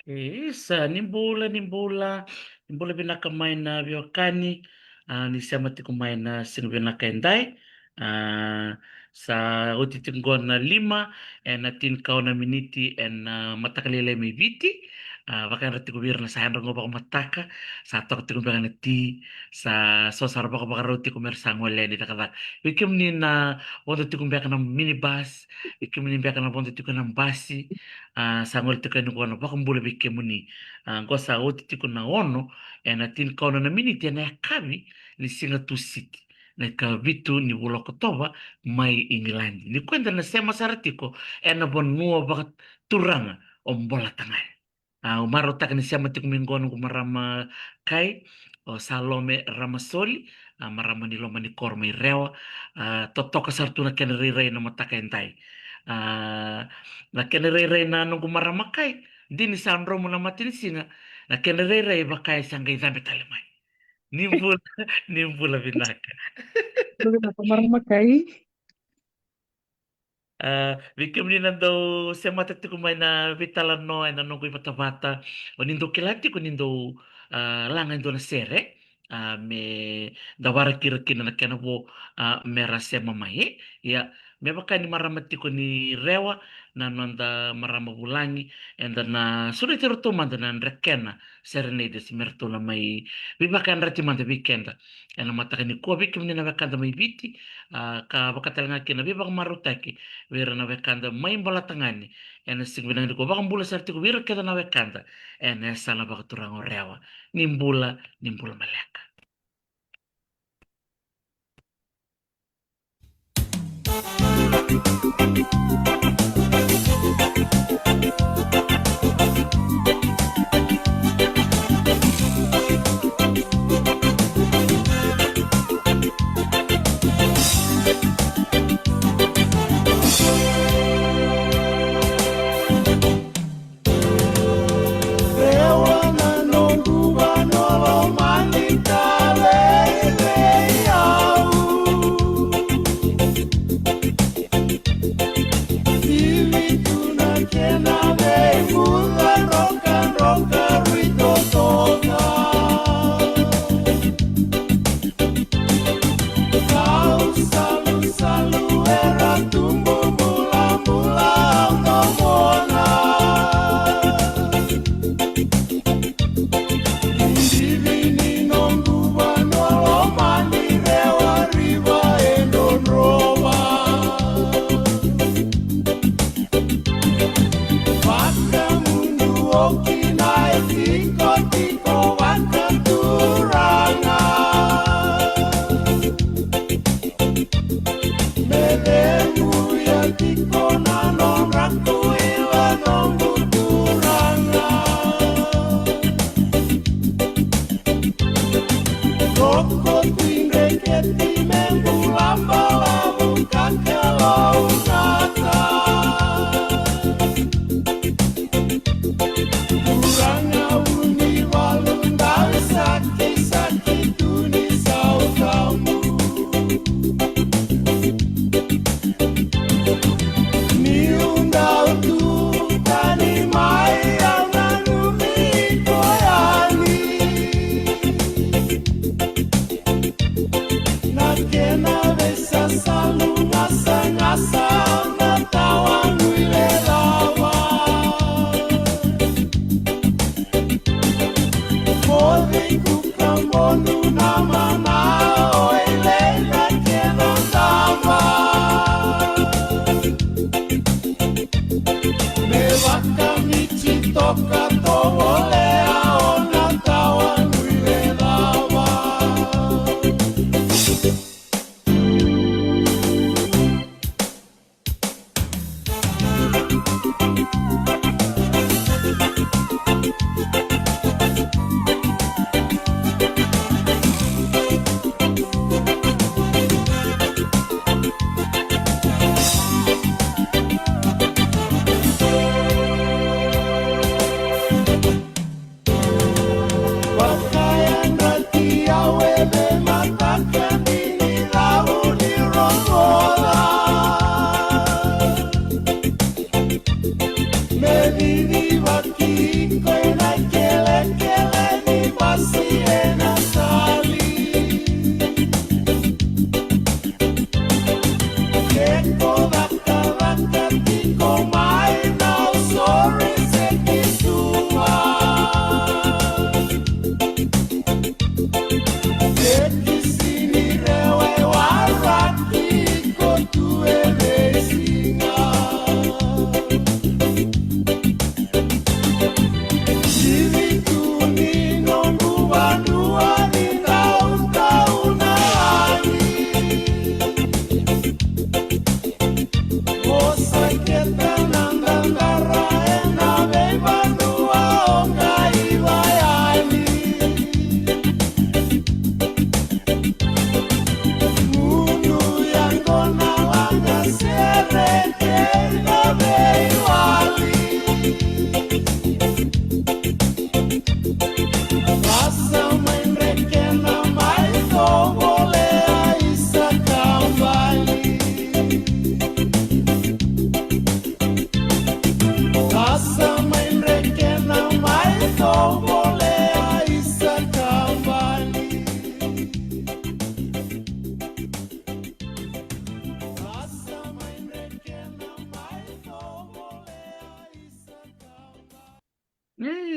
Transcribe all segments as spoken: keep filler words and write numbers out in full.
Isa, ni bula, ni bula, ni bula vinaka mai na veiwekani. A, ni sema tiko mai na siga vinaka edai. A, sa oti tiko qo na lima ena tinikaono na miniti ena mataka lailai mai Viti. A, vakayadra tiko vei ira na sa yadra qo vakamataka, sa toka tiko beka na ti, sa so sara vakavakarau tiko mera sa gole yani cakacaka. Vei kemuni na vodo tiko beka na minibus, vei kemuni beka na vodo tiko na basi, a, sa gole tiko yani qo na vakabula vei kemuni. A, qo sa oti tiko na ono ena tinikaono na miniti ena yakavi ni siga Tusiti, na ikavitu ni vula Okotova, mai Igiladi. Nikua eda na sema sara tiko ena vanua vakaturaga o Bolatagane. A, au marautaka ni sema tiko mai qo noqu marama kai, o Salome Ramasoli, a, marama ni loma ni koro mai Rewa. A, totoka sara tu na kena rairai na mataka edai. A, na kena rairai na noqu marama kai, dina ni sa dromu na matanisiga, na kena rairai vaka e sa qai cabe tale mai. Ni bula, ni bula vinaka. Bula vinaka marama kai. A, vei kemuni na dau semata tiko mai na veitalanoa ena noqu ivatavata, o ni dau kila tiko ni dau, a, laga e dua na sere, a, me da varakira kina na kena vo, a, mera sema mai, e? Ia, me vaka ni marama tiko ni Rewa na noda marama vulagi, eda na sureti iratou mada na drekena serenaders me ratou na mai veivakayadrati mada vei keda ena mataka nikua. Vei kemuni na wekada mai Viti, a, ka vaka tale ga kina na veivakamarautaki vei ira na wekada mai Bolatagane ena siga vinaka nikua. Vakabula sara tiko vei ira kece na wekada ena yasana vakaturaga o Rewa. Ni bula, ni bula maleka. Rewa na noqu vanua lomani ka veivei au. Ivitu na kena veivuca drokadroka rui totoka. Kau salusalu era tubu bulabula au domona. Ni divi ni noqu vanua lomani Rewa River e drodrova. Vakamuduo kina e tikotiko vakaturaga. Me ceguya tiko na nodraku ila noqu turaga. Roko tu i dreketi me bula balavu ka kalougata. Turaga vunivalu dau sakisaki tu ni sautamu. Niu dau tu tani mai au nanumi iko yani. Na kena veisasalu gasagasa na tawa nui ledava. Moci kuka bonu na mana o ilei na kena dava. Me vakamiti toka tovolea o na tawa nui ledava. Vakayadrati au ena mataka ni ni cau ni rogoca.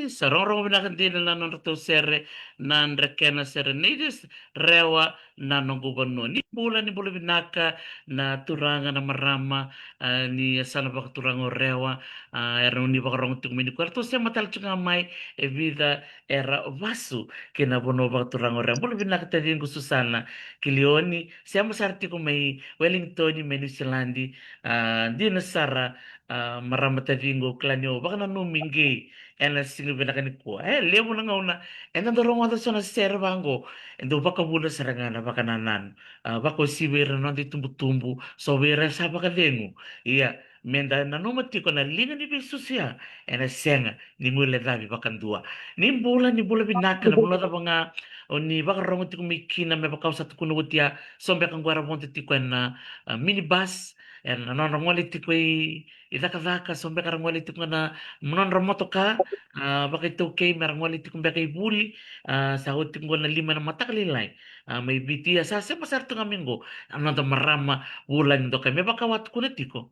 Sa rogorogo vinaka dina na nodratou sere na Drekena Serenades, Rewa na Noqu Vanua. Ni bula, ni bula vinaka na turaga, na marama, a, ni yasana vakaturaga o Rewa, a, era ni vakarogo tiko mai nikua, eratou sema tale tiko ga mai e vica era vasu ki na vanua vakaturaga o Rewa. Bula vinaka taciqu Susana Kilioni, sema sara tiko mai Wellington, mai Niusiladi. A, dina sara, a, marama taciqu, au kila ni o vakananumi qei ena siga vinaka nikua. E levu na gauna eda dau rogoca so na sere vaqo, e dau vakavuna sara ga na vakanananu. A, vakauasivi ira na noda itubutubu, so vei ira sa vakacegu. Ia, meda nanuma tiko na liga ni veisusu ya ena sega ni guilecavi vakadua. Ni bula, ni bula vinaka, na vanua cava ga o ni vakarogo tiko mai kina, me vaka au sa tukuna oti ya, so beka qo era vodo tiko ena, a, minibus, ena nodra gole tiko i, i cakacaka, so beka era gole tiko na nodra motoka, a, vakaitaukei me ra gole tiko beka i vuli, a, sa oti qo na lima ena mataka lailai, a, mai Viti. Ia sa sema sara tu ga mai qo na noda marama vulagi dokai, me vaka au a tukuna tiko.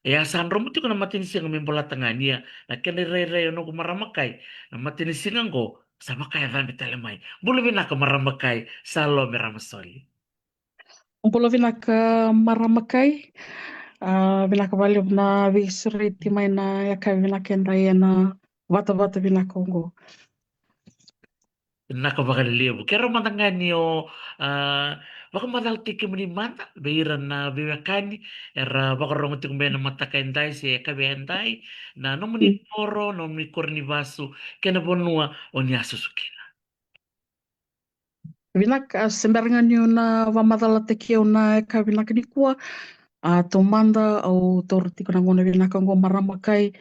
E a sa dromu tiko na matanisiga me bolata ga ni ya na kena irairai o noqu marama kai. Na matanisiga qo sa vaka e cabe tale mai. Bula vinaka marama kai Salome Ramasoli. Bula vinaka marama kai. A, vinaka vakalevu na veisureti mai na yakavi vinaka edai ena vatavata vinaka oqo. Vinaka vakalevu. Keirau mada ga ni o, a, vakamacalataki kemuni mada vei ira na veiwekani era vakarogo tiko mai ena mataka edai se yakavi edai, na nomuni koro, nomuni koro ni vasu, kei na vanua o ni a susu kina. Vinaka, a, se bera ga niu na vakamacalataki au na yakavi vinaka nikua. A, taumada au taura tiko na gauna vinaka oqo marama kai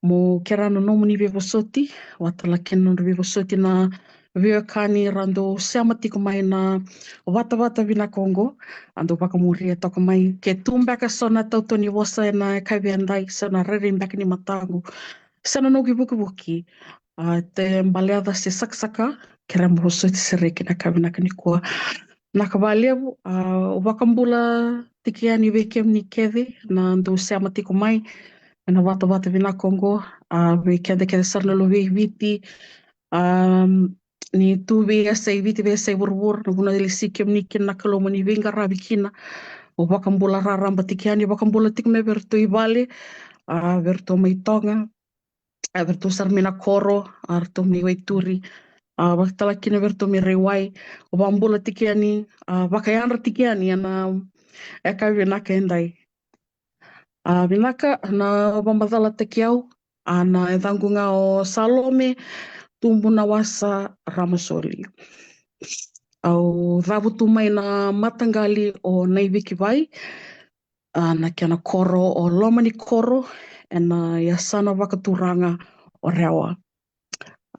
mo kerea na nomuni veivosoti, vata tale kina na nodra veivosoti na veiwekani ra dau sema tiko mai na vatavata vinaka oqo. A, dau vakamuria toka mai ke tu beka so na tautau ni vosa ena yakavi edai, so na rairai beka ni mataqu, se na noqu ivukivuki, a, te baleca se sakasaka, kerea mo vosoti sereki na yakavi vinaka nikua. Vinaka vakalevu, a, au vakabula tiko yani vei kemuni kece na dau sema tiko mai ena vatavata vinaka oqo, a, vei keda kece sara na luvei Viti, a, ni tu veiyasai Viti, veiyasai vuravura, na vanua e lesi kemuni kina na Kalou mo ni veiqaravi kina. Au vakabula raraba tiko yani, vakabula tiko mai vei iratou i vale, a, vei iratou mai Toga, a, vei iratou sara mai na koro, a, ratou mai Waituri, a, vaka tale kina vei iratou mai Raiwai. Au vakabula tiko yani, a, vakayadra tiko yani ena yakavi vinaka edai. A, vinaka, na vakamacalataki au, a, na yacaqu ga o Salome Tubunawasa Ramasoli. Au cavutu mai na mataqali o Naivikivai, a, na kena koro o Lomanikoro, ena yasana vakaturaga o Rewa.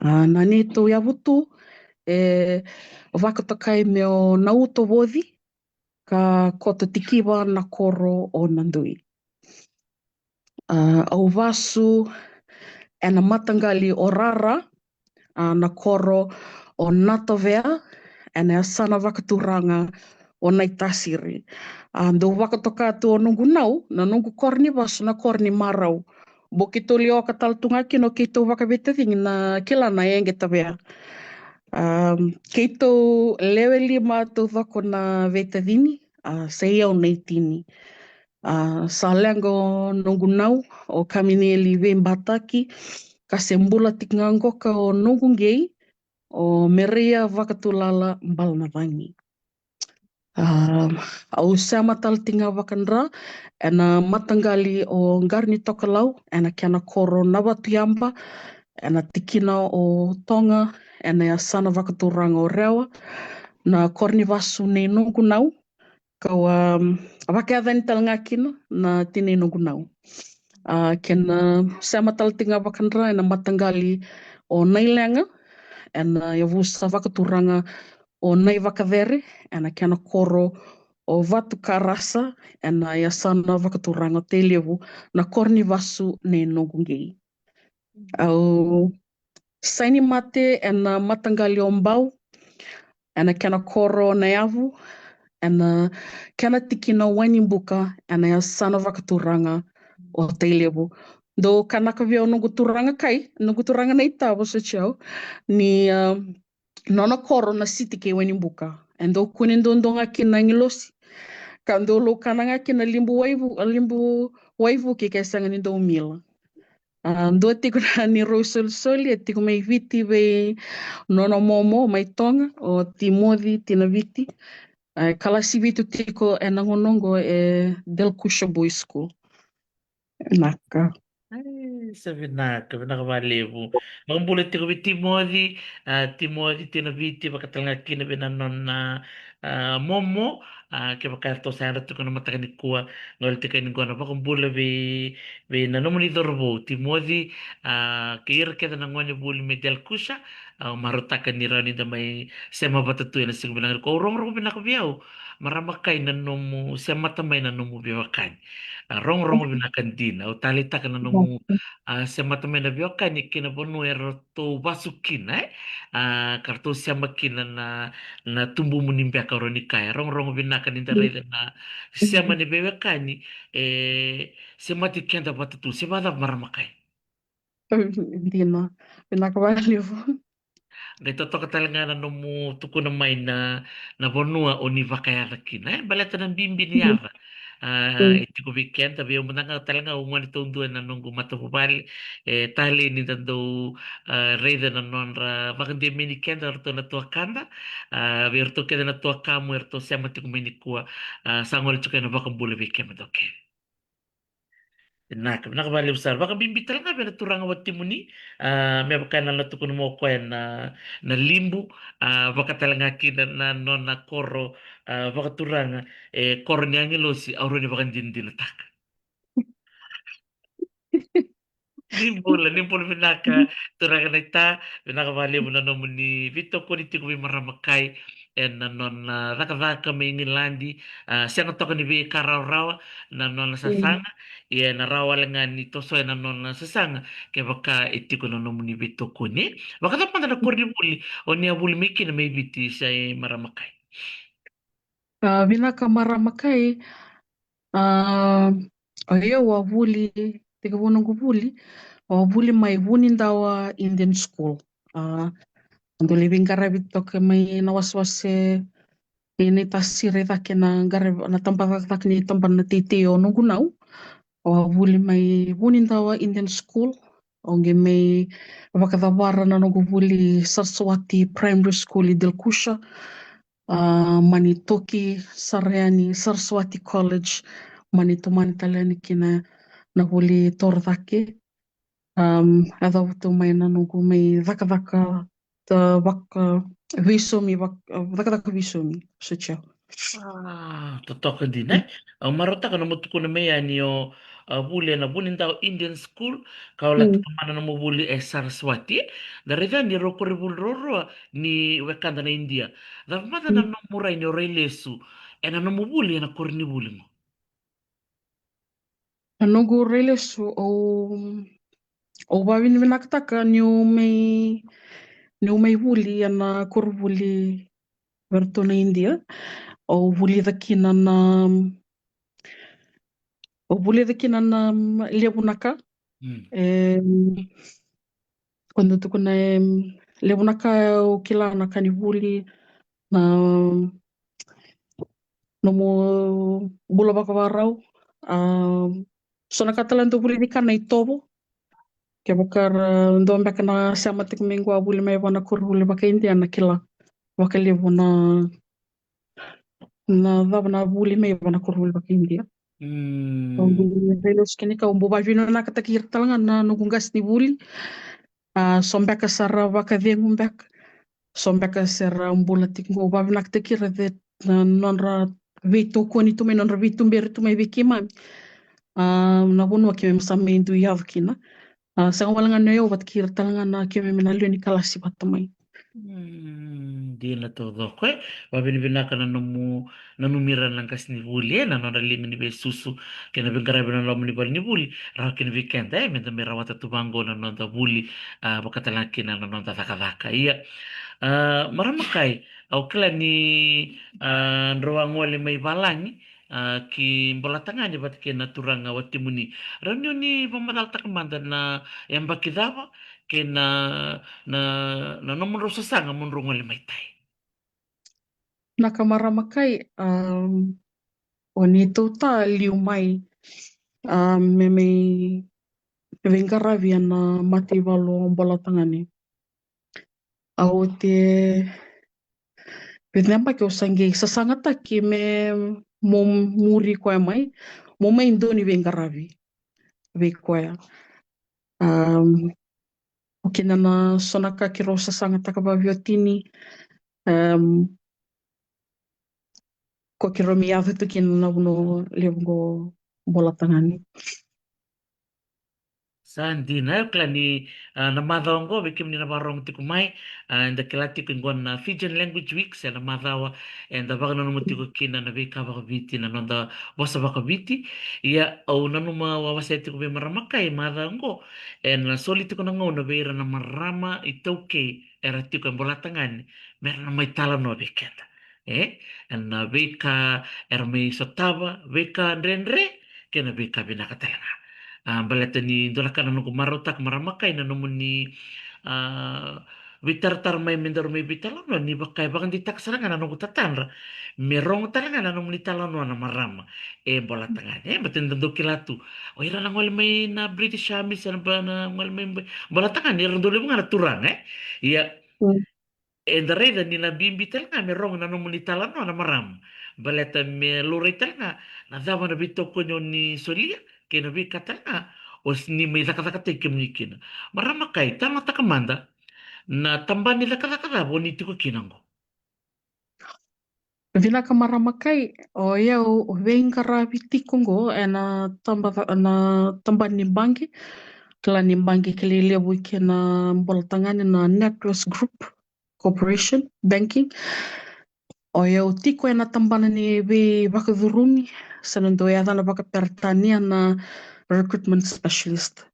A, na neitou yavutu e vakatokai me o Nautovoci ka Kototikiva, na koro o Nadui. A, au vasu ena mataqali o Rara, a, na koro o Natovea, ena yasana vakaturaga o Naitasiri. A, dau vakatoka tu o noqu nau, na noqu koro ni vasu na koro ni marau. Bau keitou lai oka tale tu ga kina o keitou vakaveitacini na kila na Eqe Tavea. A, keitou lewe lima taucoko na veitacini, a, sa i au na itini. A, sa leqa o noqu nau o Kaminieli Veibataki, ka se bula tiko ga qoka o noqu qei o Mereia Vakatulala Balanacagi. A, au sema tale tiko ga vakadra ena mataqali o Qarinitokalau, ena kena koro Navatuyaba, ena tikina o Toga, ena yasana vakaturaga o Rewa, na koro ni vasu nei noqu nau, kau a vakayacani tale ga kina na tinai noqu nau. A, kena sema tale tiko ga vakadra ena mataqali o Nailega, ena yavusa vakaturaga o Naivakacere, ena kena koro o Vatukarasa, ena yasana vakaturaga o Tailevu, na koro ni vasu nei noqu qei. Au saini mate ena mataqali o Bau, ena kena koro Nayavu, ena kena tikina o Wainibuka, ena yasana vakaturaga o Tailevu. Dou kanaka vei au noqu turaga kai, noqu turaga na itavo sa ciau, ni, ah, nona koro na siti kei Wainibuka. E dou kune dodonu ga kina na agilosi. Ka dou laukana ga kina libu waivu, libu waivuki ke sega ni dou mila. Ah, dua tiko na ni rau solisoli, e tiko mai Viti vei nona momo mai Toga, o Timoci Tinaviti. Ah, kalasi vitu tiko ena gauna oqo e Del Cusha Boys School. Vinaka. Ai, sa vinaka, vinaka vakalevu. Vakabula tiko vei Timoci, ah, Timoci Tinaviti, vaka talega kina vei na nona, ah, momo, ah, kevaka eratou sa yadra tiko na mataka nikua, gole tiko yani qo na vakabula vei, vei na nomuni cauravou, Timoci, ah, kei ira kece na gone vuli mai Del Cusha, ah, au marautaka ni rawa ni da mai sema vata tu ena siga vinaka nikua. Au rogorogo vinaka vei au, marama kai, na nomu semata mai na nomu veiwekani. Ah, rogorogo vinaka dina. Au taleitaka na nomu, ah, semata mai na veiwekani kei na vanua eratou vasu kina, eh? Ah, ka ratou sema kina na, na tubumuni beka, au rawa ni kaya. Rogorogo vinaka ni da raica na sema ni veiwekani, e semati keda vata tu. Se vakacava, marama kai? Dina. Vinaka vakalevu. Qai totoka talega na nomu tukuna mai na, na vanua o ni vakayaca kina, eh? Baleta na bibi ni yaca, ah, e tiko vei keda, vei au mada ga talega, au gone taudua ena noqu matavuvale. E talei ni da dau, ah, raica na nodra vakadei mai ni keda o ratou na tuakada, ah, vei iratou kece na tuakamu eratou sema tiko mai nikua, ah, sa gole tiko ena vakabula vei kemudou kece. Vinaka, vinaka vakalevu sara. Vakabibi talega vei na turaga watimuni, ah, me vaka na, na tukuna mai o koya na, na libu, ah, vaka talega kina na, na nona koro, ah, vakaturaga, e koro ni agilosi, au rawa ni vakadinadinataka. Ni bula, ni bula vinaka, turaga naita, vinaka vakalevu na nomuni veitokoni tiko vei marama kai ena nona cakacaka mai Igiladi, ah, sega toka ni veika rawarawa na nona sasaga, ia ena rawa wale ga ni tosoya na nona sasaga kevaka e tiko na nomuni veitokoni. Vakacava mada na koronivuli o ni a vuli mai kina mai Viti, se marama kai? Ah, vinaka marama kai. Ah, o yau a vuli, tekivu noqu vuli, au a vuli mai Vunidawa Indian School. Ah, a dau lai veiqaravi toka mai na wasewase, e, na itasiri cake na qaravi, na tabacakacaka ni tabana na teitei o Nukunau. Au a vuli mai Vunidawa Indian School. Au qai mai vakacavara na noqu vuli Saraswati Primary School i Del Cusha. Ah, mani toki sara yani Saraswati College, mani tomani tale yani kina na vuli torocake. Um, a yacova tu mai na noqu mai cakacaka, ta, vaka, veisomi, vak-, cakacaka veisomi, so ciao. Ah, totoka dina, eh? Au marautaka nomu tukuna mai yani o, ah, vuli ena Vunidawa Indian School, ka o la tu mana nomu vuli e Saraswati. Da raica ni rau koronivuli ruarua ni wekada na Idia. Cava mada na nomu rai ni o rai lesu ena nomu vuli ena koronivuli qo? Na noqu rai lesu, au, au vavinavinakataka niu mai, niu mai vuli ena koronivuli vei ratou na Idia. Au vulica kina na, au vulica kina na, mm, levu na ka. Mm. E, ko dau tukuna, e, levu na ka au kila na ka ni vuli, na nomu bula vakavakarau. Ah, so na ka tale dau vulici ka na itovo. Kevaka ra dua beka na sema tiko mai qo a vuli mai vua na koronivuli vaka-Idia, na kila vakalevu na, na cava na vuli mai vua na koronivuli vaka-Idia. Mm. Au bau veilesu kina ka au bau vavinavinakataki ira talega na noqu qasenivuli. Ah, so beka sa ra vakacegu beka, so beka se ra bula tiko qo, au vavinakataki ira, na nodra veitokoni tu mai, nodra veituberi tu mai vei keimami. Ah, na vanua keimami sa mai dui yaco kina. Ah, sega wale ga ni o yau vata kei ira talega na keimami na lewe ni kalasi vata mai. Mm, dina taucoko, eh? Vavinavinaka na nomu, nanumi ira na qasenivuli, eh, na nodra liga ni veisusu kei na veiqaravi ena loma ni valenivuli, rawa kina vei keda, eh, meda mai rawata tu vaqo na noda vuli, ah, vaka talega kina na noda cakacaka. Ia, ah, marama kai, au kila ni, ah, drau a gole mai valagi, a, ki Bolatagane vata kei na turaga watimuni. Rawa ni o ni vakamacalataka mada na yabaki cava kei na, na, na nomudrau sasaga mo drau gole mai Tai? Na ka marama kai, um, o ni tauta liu mai, um, me mai veiqaravi ena mataivalu o Bolatagane. Au te, vei na yabaki au sa qai sasagataki me mo muri koya mai, mo mai dau ni veiqaravi vei koya. Um, o kina na so na ka keirau sasagataka vaveiwatini, um, ko keirau mai yaco tu kina na vanua levu qo Bolatagane. Sa dina, e kila ni, a, na macawa oqo, vei kemuni na vakarorogo tiko mai, a, eda kila tiko oqo na Fijian Language Week, se na macawa eda vakananuma tiko kina na veika vakaviti, na noda vosa vakaviti. Ia, au nanuma au a wasea tiko vei marama kai macawa oqo, ena soli tiko na gauna vei ira na marama iTaukei era tiko e Bolatagane, mera na mai talanoa vei keda. E, ena veika era mai sotava, veika dredre, kei na veika vinaka tale ga. A, baleta ni dua na ka na noqu marautaka marama kai na nomuni, a, veitaratara mai me daru mai veitalanoa, ni vaka e vakadeitaka sara ga na noqu tatadra me rogo tale ga na nomuni talanoa na marama e Bolatagane. E, baleta ni da dau kila tu o ira na gole mai na British Army, se na ba-, na gole mai Bo-, Bolatagane, era dau levu ga na turaga, e. Ia, eda raica ni na bibi tale ga me rogo na nomuni talanoa na marama. Baleta me laurai tale ga na cava na veitokoni o ni solia, kei na veika tale ga o ni mai cakacakataki kemuni kina. Marama kai, talanoataka mada, na tabana ni cakacaka cava o ni tiko kina oqo? Vinaka marama kai, o yau o veiqaravi tiko oqo ena taba-, na tabana ni baqe, kila ni baqe kilai levu i kena Bolatagane na NatWest Group Corporation Banking. O yau tiko ena tabana ni veivakacurumi, se na dau yacana vakaperitania na recruitment specialist.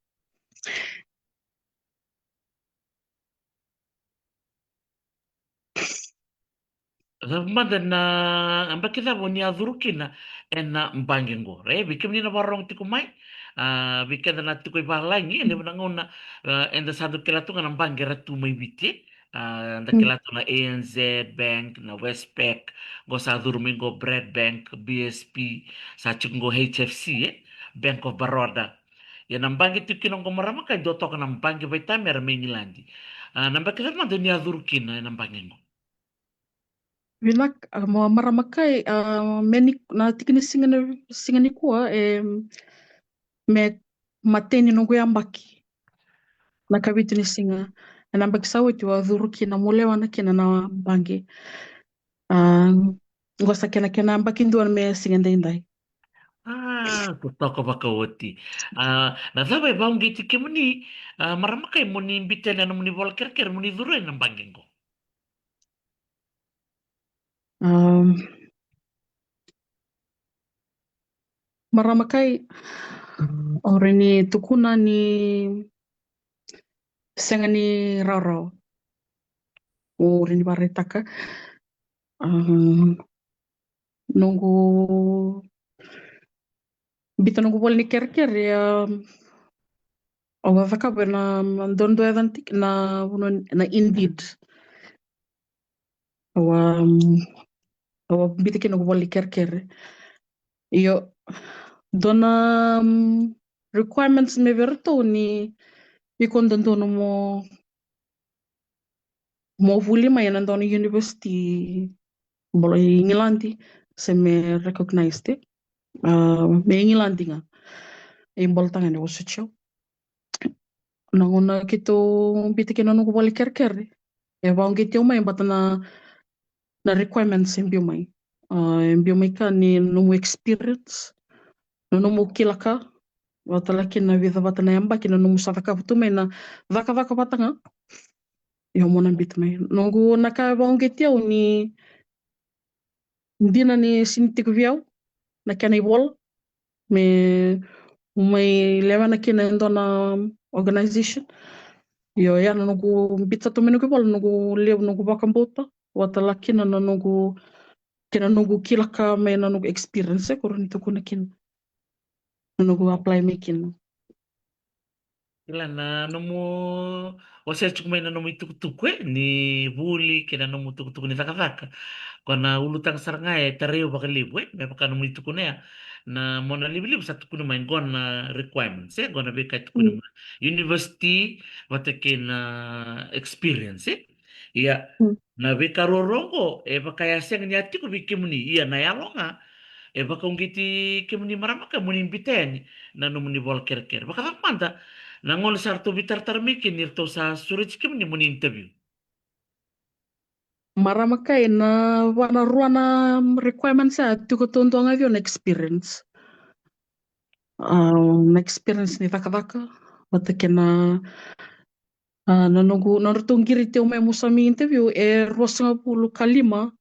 Cava mada na yabaki cava o ni a curu kina ena baqe qo, e? Vei kemuni na vakarorogo tiko mai, a, vei keda na tiko i valagi, e levu na gauna, a, eda sa dau kila tu ga na baqe era tu mai Viti, e? A, da kila tu na A N Z Bank, na Westpac, qo sa curu mai qo Bradbank, B S P, sa tiko qo H F C, e? Bank of Baroda. Ia na baqe tiko kina qo marama kai, dua toka na baqe vaitamera mai Igiladi. A, na yabaki cava mada o ni a curu kina ena baqe qo? Vinaka, a, mo marama kai, a, me ni, na tiki ni siga ni, siga nikua, e, me imatai ni noqu yabaki. Na ikavitu ni siga ena yabaki sa oti au a curu kina mo lewana kina na baqe. A, qo sa kena, kena yabaki dua me siga edaidai. A, totoka vakaoti. A, na cava e vakauqeti kemuni, a, marama kai, mo ni biuta yani na nomuni vola kerekere mo ni curu ena baqe qo? Um, marama kai, au rawa ni tukuna ni sega ni rawarawa. Au rawa ni vakaraitaka, um, noqu biuta noqu vola ni kerekere, um, au a cakava ena, um, dua na dua e yacana tiko na vanua na Indeed. Au a, um, au a biuta kina noqu vola ni kerekere. Io, dua na, um, requirements mai vei iratou ni iko dodonu mo, mo vuli mai ena dua na university, bolo i Igiladi, se me recognized, e, a, me Igiladi ga. E Bolatagane, au a soti au. Na gauna keitou biuta kina na noqu vola ni kerekere, e vakauqeti au mai baleta na, na requirements e biu mai. A, e biu mai ka ni nomu experience, na nomu kila ka, vakatale kina na vica vata na yabaki na nomu sa cakava tu mai na cakacaka vata ga. Io, mo na biuta mai. Noqu, na ka e vakauqeti au ni dina ni sega ni tiko vei au na kena ivola me mai lewena kina e dua na organization. Io, ya na noqu biuta tu mai noqu ivola, noqu levu noqu vakabauta, vakatale kina na noqu kei na noqu kila ka mai na noqu experience e, ko rawa ni tukuna kina na noqu apply mai kina. Kila na nomu, o se tiko mai na nomu itukutuku e, ni vuli kei na nomu tukutuku ni cakacaka. Ko na ulutaga sara ga e tarai au vakalevu e, me vaka nomu itukuna ya. Na mona livaliva sa tukuna mai qo na requirements e, qo na veika e tukuna mai. University vata kei na experience e. Ia, na veika ruarua qo e vaka ya sega ni a tiko vei kemuni, ia na yalo ga e vakauqeti kemuni marama ka moni bita yani na nomuni vola kerekere. Vakacava mada na gauna sa ratou veitaratara mai kina ni ratou sa sureti kemuni moni interview? Marama kai, na va na rua na requirements a tiko taudua ga vei au na experience. Na experience ni cakacaka vata kei na, na noqu, na nodratou qiriti au mai meu sa mai interview e ruasagavulu ka lima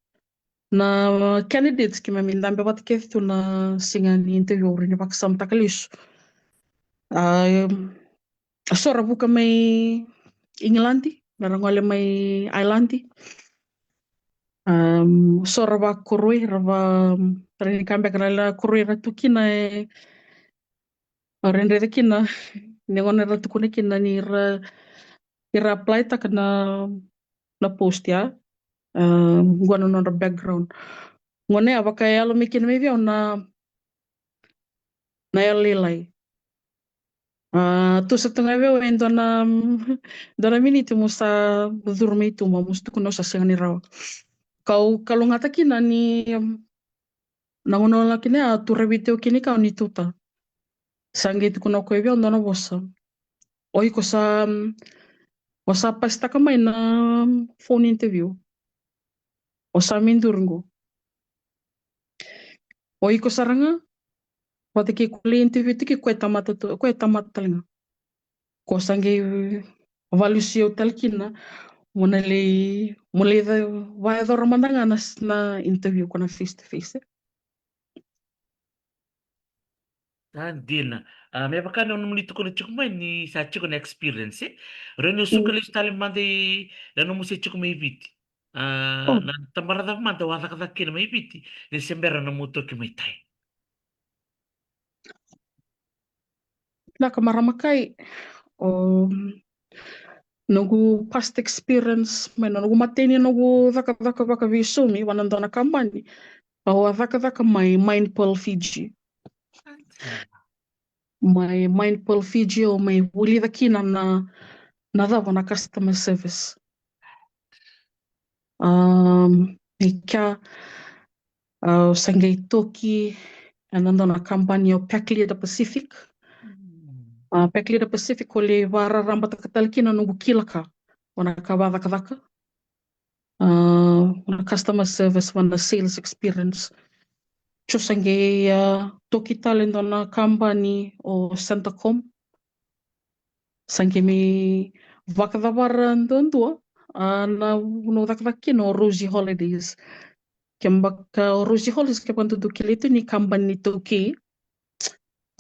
na candidates keimami dabe vata kece tu na siga ni interview, au rawa ni vakasamataka lesu. A so ra vuka mai Igiladi, na ra gole mai Ailadi. So ra vakoroi, ra va, ra ni ka beka na lewe koroi ra tu kina e, ra dredre kina ni gona ra tukuna kina ni ra, ni ra apply taka na, na post ya. Qo na nodra background. Gona ya vaka e yalo mai kina mai vei au na, na yalo lailai. A tusa tu ga vei au e dua na, dua na miniti meu sa curu mai tuba, meu sa tukuna au sa sega ni rawa. Kau kalougata kina ni na gauna au lako kina ya a turavi tiko kina kau ni tuta. Sa qai tukuna o koya vei au dua na vosa. O iko sa, o sa pasitaka mai na phone interview. O sa mai duri qo. O iko sara ga vata kei ko lai interview tiko, ko e tamata tu, ko e tamata tale ga. Ko sa qai valusi au tale kina mo na lai, mo lai vakayacora mada ga na, na interview ko na face to face. Sa dina. A me vaka na nomuni tukuna tiko mai ni sa tiko na experience e. Rawa ni o suka lesu tale mada i na nomu se tiko mai Viti. A na tabana cava mada o a cakacaka kina mai Viti ni se bera na nomu toki mai tai? Vinaka marama kai, o noqu past experience mai na noqu mateni noqu cakacaka vakaveisaumi vua na dua na kabani. Au a cakacaka mai Mind Pearl Fiji. Mai Mind Pearl Fiji au mai vulica kina na, na cava na customer service. Um, e kea au sa qai toki ena dua na kabani o Pack Leader Pacific. A Pack Leader Pacific au lai vakararabataka tale kina noqu kila ka vua na ka vakacakacaka. A vua na customer service, vua na sales experience. Au sa qai a toki tale dua na kabani o Centacom. Sa qai mai vakacavara duadua a na vanua au cakacaka kina o Rosie Holidays. Kevaka o Rosie Holidays, kevaka dou kilai tu ni kabani ni iTaukei.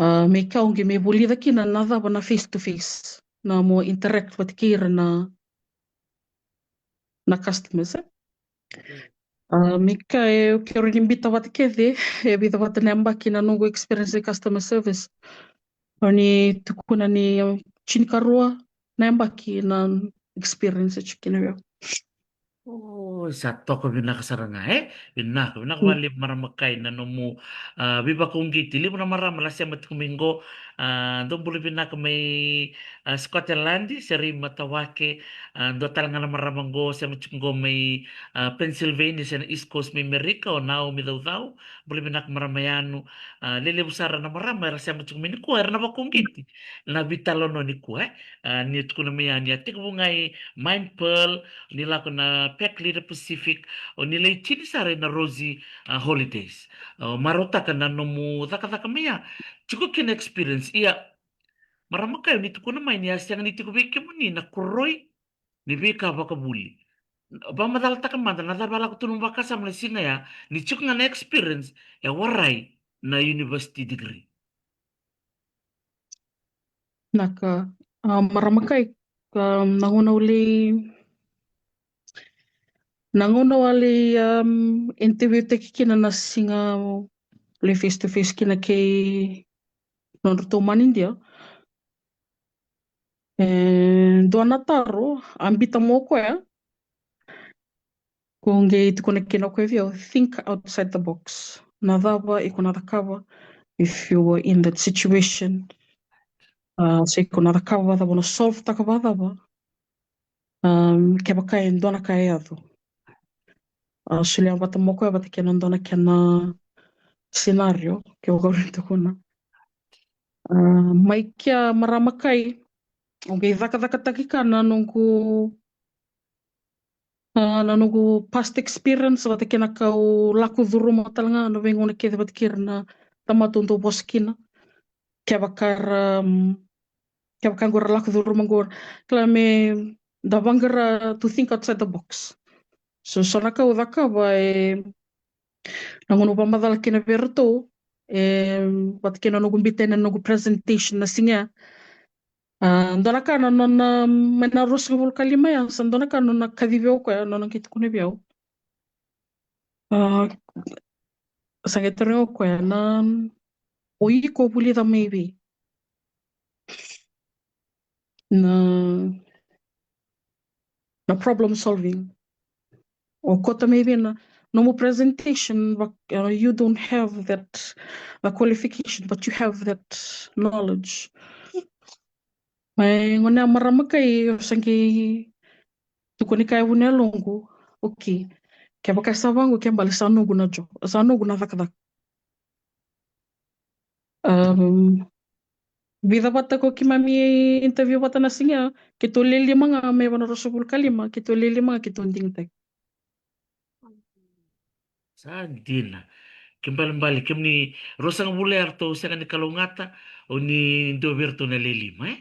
A me kau qai mai vulica kina na cava na face to face, na mo interact vata kei ira na, na customers e. A me ka e, ke rawa ni bita vata kece e vica vata na yabaki na noqu experience e customer service. Rawa ni tukuna ni tinikarua na yabaki na experience e tiko kina vei au. O sa toka vinaka sara ga e. Vinaka, vinaka vakalevu marama kai na nomu a veivakauqeti. Levu na marama ra sema tiko mai qo. A dou bula vinaka mai a Scotland, Seri Matawake. A dua tale ga na marama qo sema tiko qo mai a Pennsylvania se na East Coast mai Merika, o Naomi Caucau. Bula vinaka marama yanu. A lelevu sara na marama era sema tiko mai nikua era na vakauqeti na veitalanoa nikua e. A ni tukuna mai yani a tekivu ga i Mind Pearl, ni lako na Pack Leader Pacific, o ni lai tini sara ina Rosie a Holidays. O marautaka na nomu cakacaka mai ya. Tiko kina experience ia. Marama kai, o ni tukuna mai ni a sega ni tiko vei kemuni na koroi ni veika vakavuli. Vakamacalataka mada na cava e lako tu na nomu vakasama na siga ya ni tiko ga na experience e warai na university degree. Vinaka a marama kai, a na gauna au lai, Na gauna au a lai, um, interview taki kina na siga, lai face to face kina kei nodratou manidia. E dua na taro a biuta mai o koya, ko qai tukuna kina o koya vei au, think outside the box. Na cava iko na cakava if you were in that situation? A, se iko na cakava cava, o na solve taka vakacava? Um, kevaka e dua na ka e yaco. A, solia vata mai o koya vata kei na dua na kena scenario, ke vaka au tukuna. A, mai kea marama kai, au qai cakacakataka na noqu, a, na noqu past experience vata kei na ka au lako curuma tale ga na veigauna kece vata kei ira na tamata au dau vosa kina. Kevaka ra, um, kevaka qo ra lako curuma qo, kila me da vaqara to think outside the box. So, so na ka au cakava, e, na gauna au vakamacala kina vei iratou, e, vata kei na noqu biuta yani na noqu presentation na siga ya. A, dua na ka na nona, mai na ruasagavulu ka lima ya, sa dua na ka na nona kacivi au o koya, na nona qai tukuna vei au. A, sa qai taroga o koya na, o iko vulica mai vei na, na problem solving. O kauta mai vei na nomu presentation, but, uh, you don't have that, the qualification, but you have that knowledge. Mai gone a marama kai, au sa qai tukuni kaya vuni a loqu. Okay. Kevaka sa vaqo ke bale sa noqu na jo, sa noqu na cakacaka. Um, vica vata ko keimami interview vata na siga, keitou le lima ga mai va na ruasagavulu ka lima, keitou le lima ga keitou digitaki. Sa dina. Ke balebale, kemuni ruasagavulu ya ratou sega ni kalougata, o ni dua vei ratou na le lima, e?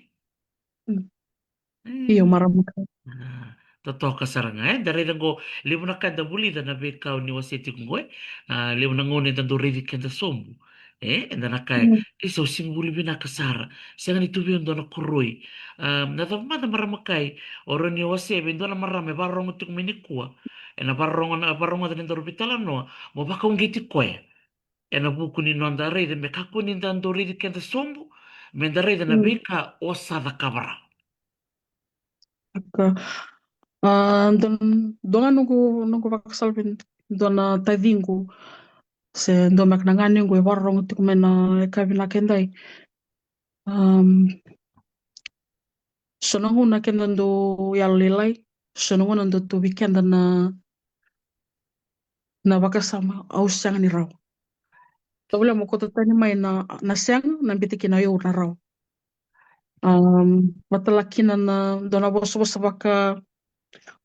Mm. Io, marama kai. A, totoka sara ga, e? Da raica qo, levu na ka da vulica na veika o ni wasea tiko qo, e? A, levu na gauna eda dau raici keda sobu. E, eda na kaya, e, sa au sega ni vuli vinaka sara. Sega ni tu vei au dua na koroi. A, na cava mada marama kai, o rawa ni wasea vei dua na marama e vakarogo tiko mai nikua. Ena vakarogo, na vakarogoca ni daru veitalanoa, mo vakauqeti koya. Ena vuku ni noda raica, me kakua ni da dau raici keda sobu, me da raica na veika o sa cakava rawa. Aka, a, dua, dua ga noqu, noqu vakasala vei dua na taciqu, se dua beka na ganequ e vakarogo tiko mai na yakavi vinaka edai. Um, so na gauna keda dau yalolailai, so na gauna dau tu vei keda na, na vakasama, au sega ni rawa. Tovolea mo kauta tani mai na, na sega, na biuta kina o yau na rawa. Um, vata la kina na dua na vosavosa vaka,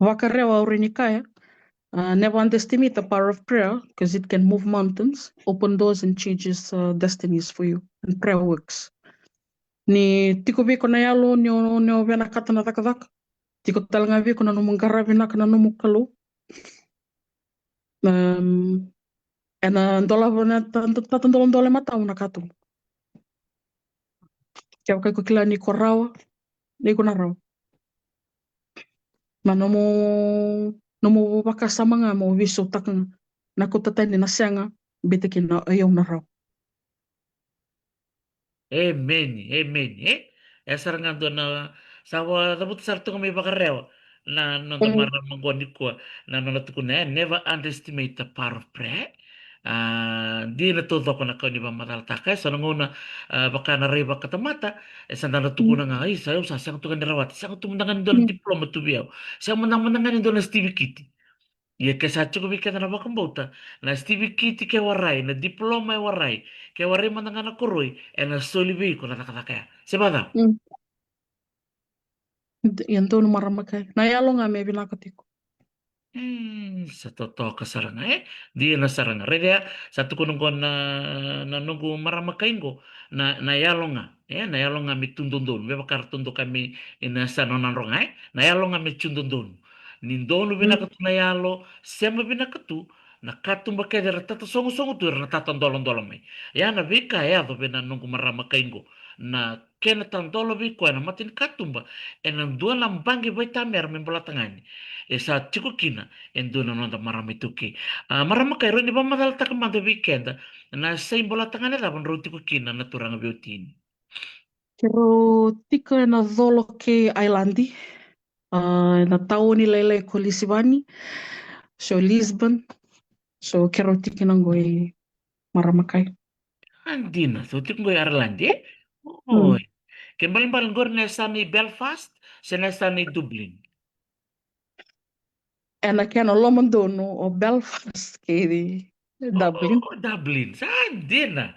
vakarewa au rawa ni kaya. Uh, never underestimate the power of prayer, 'cause it can move mountains, open doors and changes, uh, destinies for you. And prayer works. Ni tiko vei iko na yalo, ni o, ni o vinakata na cakacaka. Tiko tale ga vei iko na nomu qaravi vinaka na nomu Kalou. Um, ena dolava na ta-, ta-, tata doladola e matamu na katuba. Kevaka iko kila ni ko rawa, ni ko na rawa. Na nomu, nomu vakasama ga mo veisautaka ga. Na kauta tani na sega, biuta kina o yau na rawa. Emeni, emeni, e? E sara ga dua na, sa vakacavuta sara toka mai vakarewa na noda marama qo nikua, na nona tukuna, e, never underestimate the power of prayer. A, dina taucoko na ka o ni vakamacalataka, e, so na gauna, a, vaka na rai vakatamata, e, sa da na tukuna ga, ai, sa, au sa sega tu ga ni rawata, sega tu mada ga ni dua na diploma tu vei au, sega mada, mada ga ni dua na sitivikiti. Ia ke sa tiko vei keda na vakabauta, na sitivikiti ke warai, na diploma e warai, ke warai mada ga na koroi, ena soli vei iko na cakacaka ya. Se vacava? Mm. Ia donu marama kai. Na yalo ga me vinaka tiko. Mm, sa totoka sara ga, e? Dina sara ga. Raica ya, sa tukuna qo na, na noqu marama kai qo, na, na yalo ga, e? Na yalo ga me tu dodonu, me vaka ratou dau kaya mai na yasana o Nadroga, e? Na yalo ga me tu dodonu. Ni donu vinaka tu na yalo, sema vinaka tu, na katuba kece era tata sogosogo tu, era na tata doladola mai. Ya na veika e yaco vei na noqu marama kai qo, na kena tadolo vei koya na matanikatuba ena dua na baqe vaitamera me bolata ga yani. E sa tiko kina e dua na noda marama iTaukei. A, marama Kai, rawa ni vakamacalataka mada vei keda na yasai bolata ga yani cava drau tiko kina na turaga veiwatini? Keirau tiko ena colo kei Ailadi, a, ena tauni lailai ko Lisivani, so Lisbon. So keirau tiko kina qo i marama Kai. A, dina, so tiko qo i Airland, e? Mm. Oi. Kena ibalebale qori na yasana i Belfast se na yasana i Dublin? Ena kena lomadonu o Belfast kei Dublin. O, o Dublin, sa dina.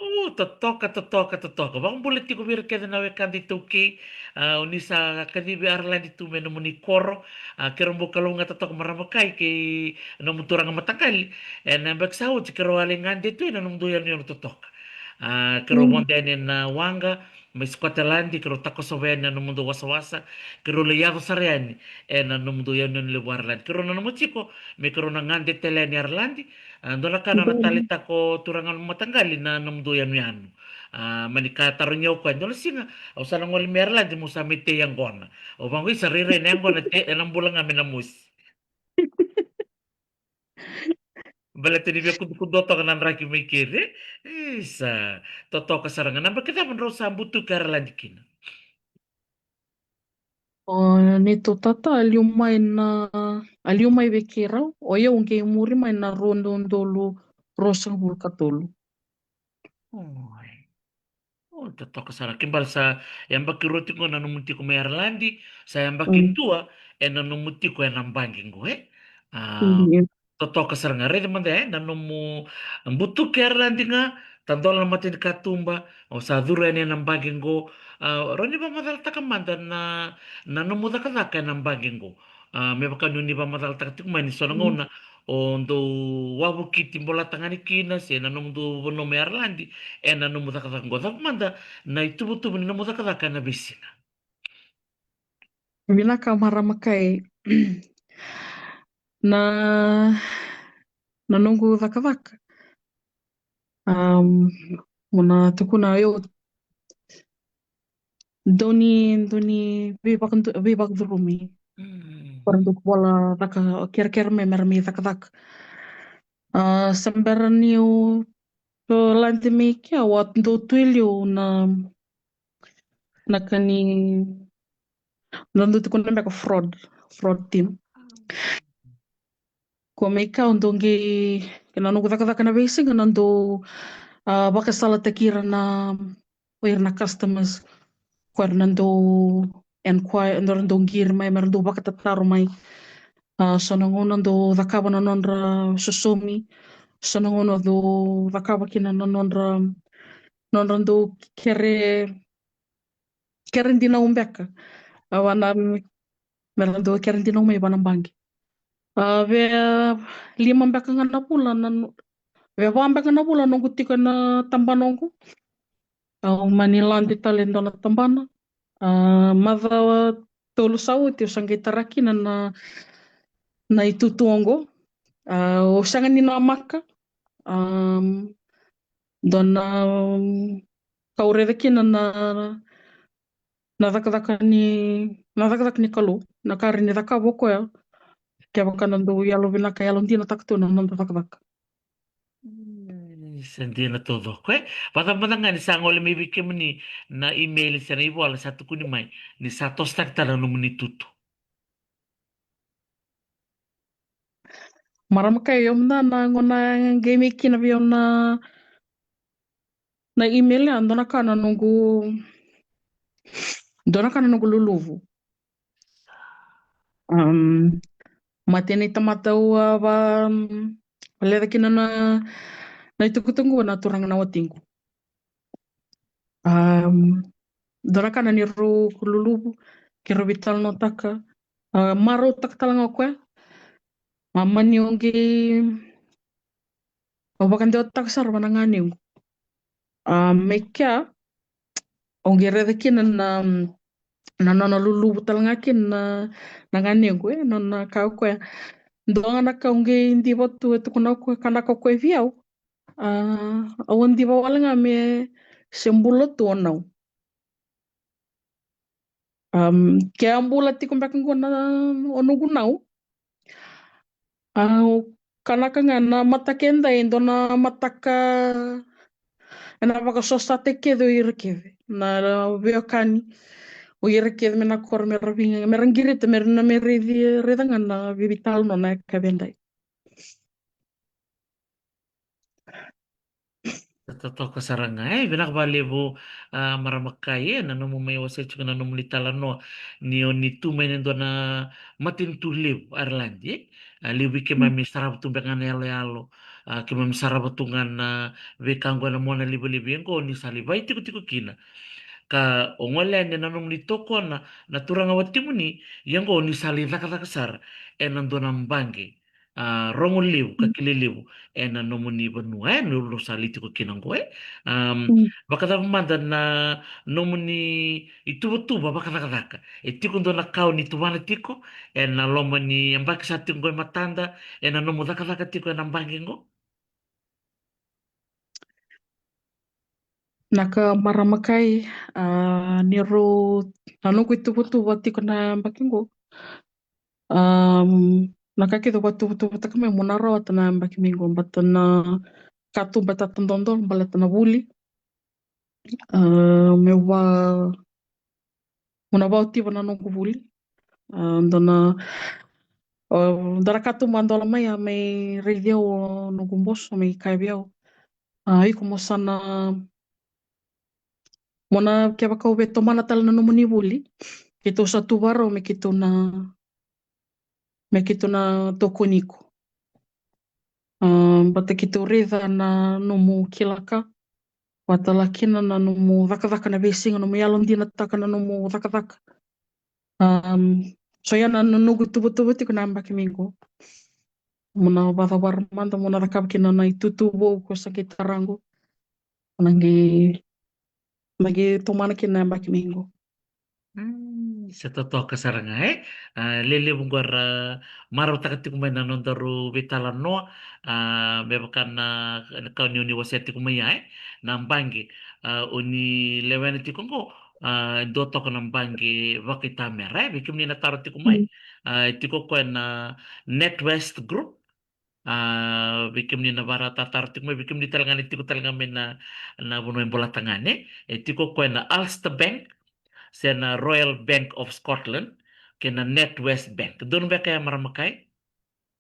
O, totoka, totoka, totoka. Vakabula tiko vei ira kece na wekada iTaukei. A, o ni sa kacivi Airland tu me nomuni koro. A, keirau bau kalougata toka, marama Kai kei nomu turaga mataqali. Ena yabaki sa oti keirau a lai gade tu ena nomudou yanuyanu totoka. A, keirau vodo yani ena waqa mai Scotland, keirau takosova yani na nomudou wasawasa. Keirau lai yaco sara yani ena nomudou yanuyanu levu Airland. Keirau nanuma tiko me keirau na gade tale yani Airland. A, dua na ka na nona taleitaka o turaga mataqali na nomudou yanuyanu. A, mani ka tarogi au o koya, dua na siga au sa na gole mai Airland, mo sa mai tei yaqona. Au vaqo, isa, rairai na yaqona, tei, ena bula ga me na mosi. Baleta ni via kudukudu toka na draki mai keri. Isa, totoka sara ga. Na yabaki cava drau sa butuki Airland kina? O neitou tata a liu mai na, a liu mai vei keirau, o yau qai muri mai na rua na udolu ruasagavulu ka tolu. Oi. O, totoka sara. Kena ibalebale sa yabaki rua tiko na nomu tiko mai Airland, sa yabaki dua ena nomu tiko ena baqe qo, e? A, totoka sara ga. Raica mada, e, na nomu butuki Airland ga, tadola na matanikatuba, o sa curu yani ena baqe qo. A, rawa ni vakamacalataka mada na, na nomu cakacaka ena baqe qo? A, me vaka ni o ni vakamacalataka tiko mai ni so na gauna o dou wavokiti bolata ga yani kina se na nomudou vanua mai Airland ena nomu cakacaka qo. Cava mada na ituvatuva ni nomu cakacaka ena veisiga? Vinaka marama Kai. Na, na noqu cakacaka. Am, mo na tukuna, o yau dau ni, dau ni veivakadu-, veivakacurumi. Mm. Ko ra dau vola caka, kerekere mai me ra mai cakacaka. A, se bera niu lade mai kea, au a dau tu e liu na, na ka ni, na dau tukuna beka fraud, fraud team. Ko mai kea au dau qai, kei na noqu cakacaka na veisiga na dau, a, vakasalataki ira na, o ira na customers. Ko ira na dau enquire, na dau qiri mai, me ra dau vakatataro mai. A, so na gauna dau cakava na nodra sosomi, so na gauna dau cakava kina na nodra, nodra dau kere, kere dinau beka. A, vana me ra dau kere dinau mai vana baqe. A, via lima beka ga na vula na, via va beka na vula noqu tiko ena tabana oqo. Au mani lade tale e dua na tabana. A, macawa tolu sa oti au sa qai tara kina na, na itutu oqo. A, au sega ni namaka. Am, dua na, am, ka au raica kina na, na cakacaka ni, na cakacaka ni Kalou, na ka e rawa ni cakava o koya. Kevaka na dau yalovinaka, yalodinataka tu na noda cakacaka. Mm, sa dina taucoko, e. Vakacava mada ga ni sa gole mai vei kemuni na email se na ivola sa tukuni mai ni sa tosotaki tale na nomuni tutu? Marama Kai, o yau mada na gauna qai mai kina vei au na, na email, a, dua na ka na noqu, dua na ka na noqu luluvu. Am, matai ni tamata au a va, am, valeca kina na, na itukutuku na turaga na watiqu. Am, dua na ka na neirau luluvu, keirau veitalanoataka, a, marautaka tale ga o koya. A, mani au qai, au vakadewataka sara vua na ganequ. A, mai kea, au qai raica kina na, na nona luluvu tale ga kina na, na ganequ, e, nona kaya o koya. Dua ga na ka au qai diva tu, e tukuna o koya, ka na ka o koya vei au. A, au a diva wale ga me se bula tu o nau. Um, ke a bula tiko beka qo na o noqu nau. A, kanaka ga na mataka edai, e dua na mataka ena vakasosataki kece o ira kece na veiwekani, o ira kece mai na koro me ra veiga, me ra qirita, me ra na me raici, raica ga na veitalanoa na yakavi edai. Totoka sara ga, e, vinaka vakalevu, a, marama Kai, e, na nomu mai wasea tiko na nomuni talanoa ni o ni tu mai na dua na matanitu levu Ireland, e. A, levu vei keimami sarava tu beka ga na yaloyalo, a, keimami sarava tu ga na veika qo ena mona livaliva, ia qo ni sa lai vakaitikotiko kina. Ka o gole yani ena nomuni tokona na turaga watimuni, ia qo ni sa lai cakacaka sara ena dua na baqe, a, rogo levu ka kile levu ena nomuni vanua, e, ni ulu sa lai tiko kina qo, e. Am, vakacava mada na nomuni ituvatuva vakacakacaka? E tiko dua na ka o ni tuvana tiko ena loma ni yabaki sa tiko qo e matada ena nomu cakacaka tiko ena baqe qo? Na ka marama Kai, a, ni rau, na noqu ituvatuva tiko na yabaki qo. Am, na ka kece au vakatuvatuvataka mai meu na rawata na yabaki mai qo, baleta na katuba e tatadola baleta na vuli. A, meu va, meu na vaotiva na noqu vuli. A, dua na, a, dua na katuba a dola mai, a mai raici au o noqu boso, mai kaya vei au, a, iko mo sa na, mo na, kevaka o via tomana tale na nomuni vuli, keitou sa tu vakarau me keitou na, me keitou na tokoni iko. A, baleta keitou raica na nomu kila ka, vaka tale kina na nomu cakacaka na veisiga, nomu yalodinataka na nomu cakacaka. Am, so ia na noqu ituvatuva tiko na yabaki mai qo. Meu na vakacavara mada meu na cakava kina na itutu vou ko sa qai tara qo. Meu na qai, meu na qai tomana kina na yabaki mai qo. Mm, se totoka sara ga, e? A, lelevu qo era marautaka tiko mai na nodaru veitalanoa, a, me vaka na, na ka o ni, o ni wasea tiko mai ya, e? Na baqe, a, o ni lewena tiko qo, a, dua toka na baqe vakaitamera, e? Vei kemuni na taro tiko mai. Mm. A, e tiko o koya na NatWest Group. A, vei kemuni na varatataro tiko mai, vei kemuni tale ga ni tiko tale ga mai na, na vanua e Bolatagane. E tiko o koya na Ulster Bank, se na Royal Bank of Scotland, kei na NatWest Bank. Donu beka ya marama Kai?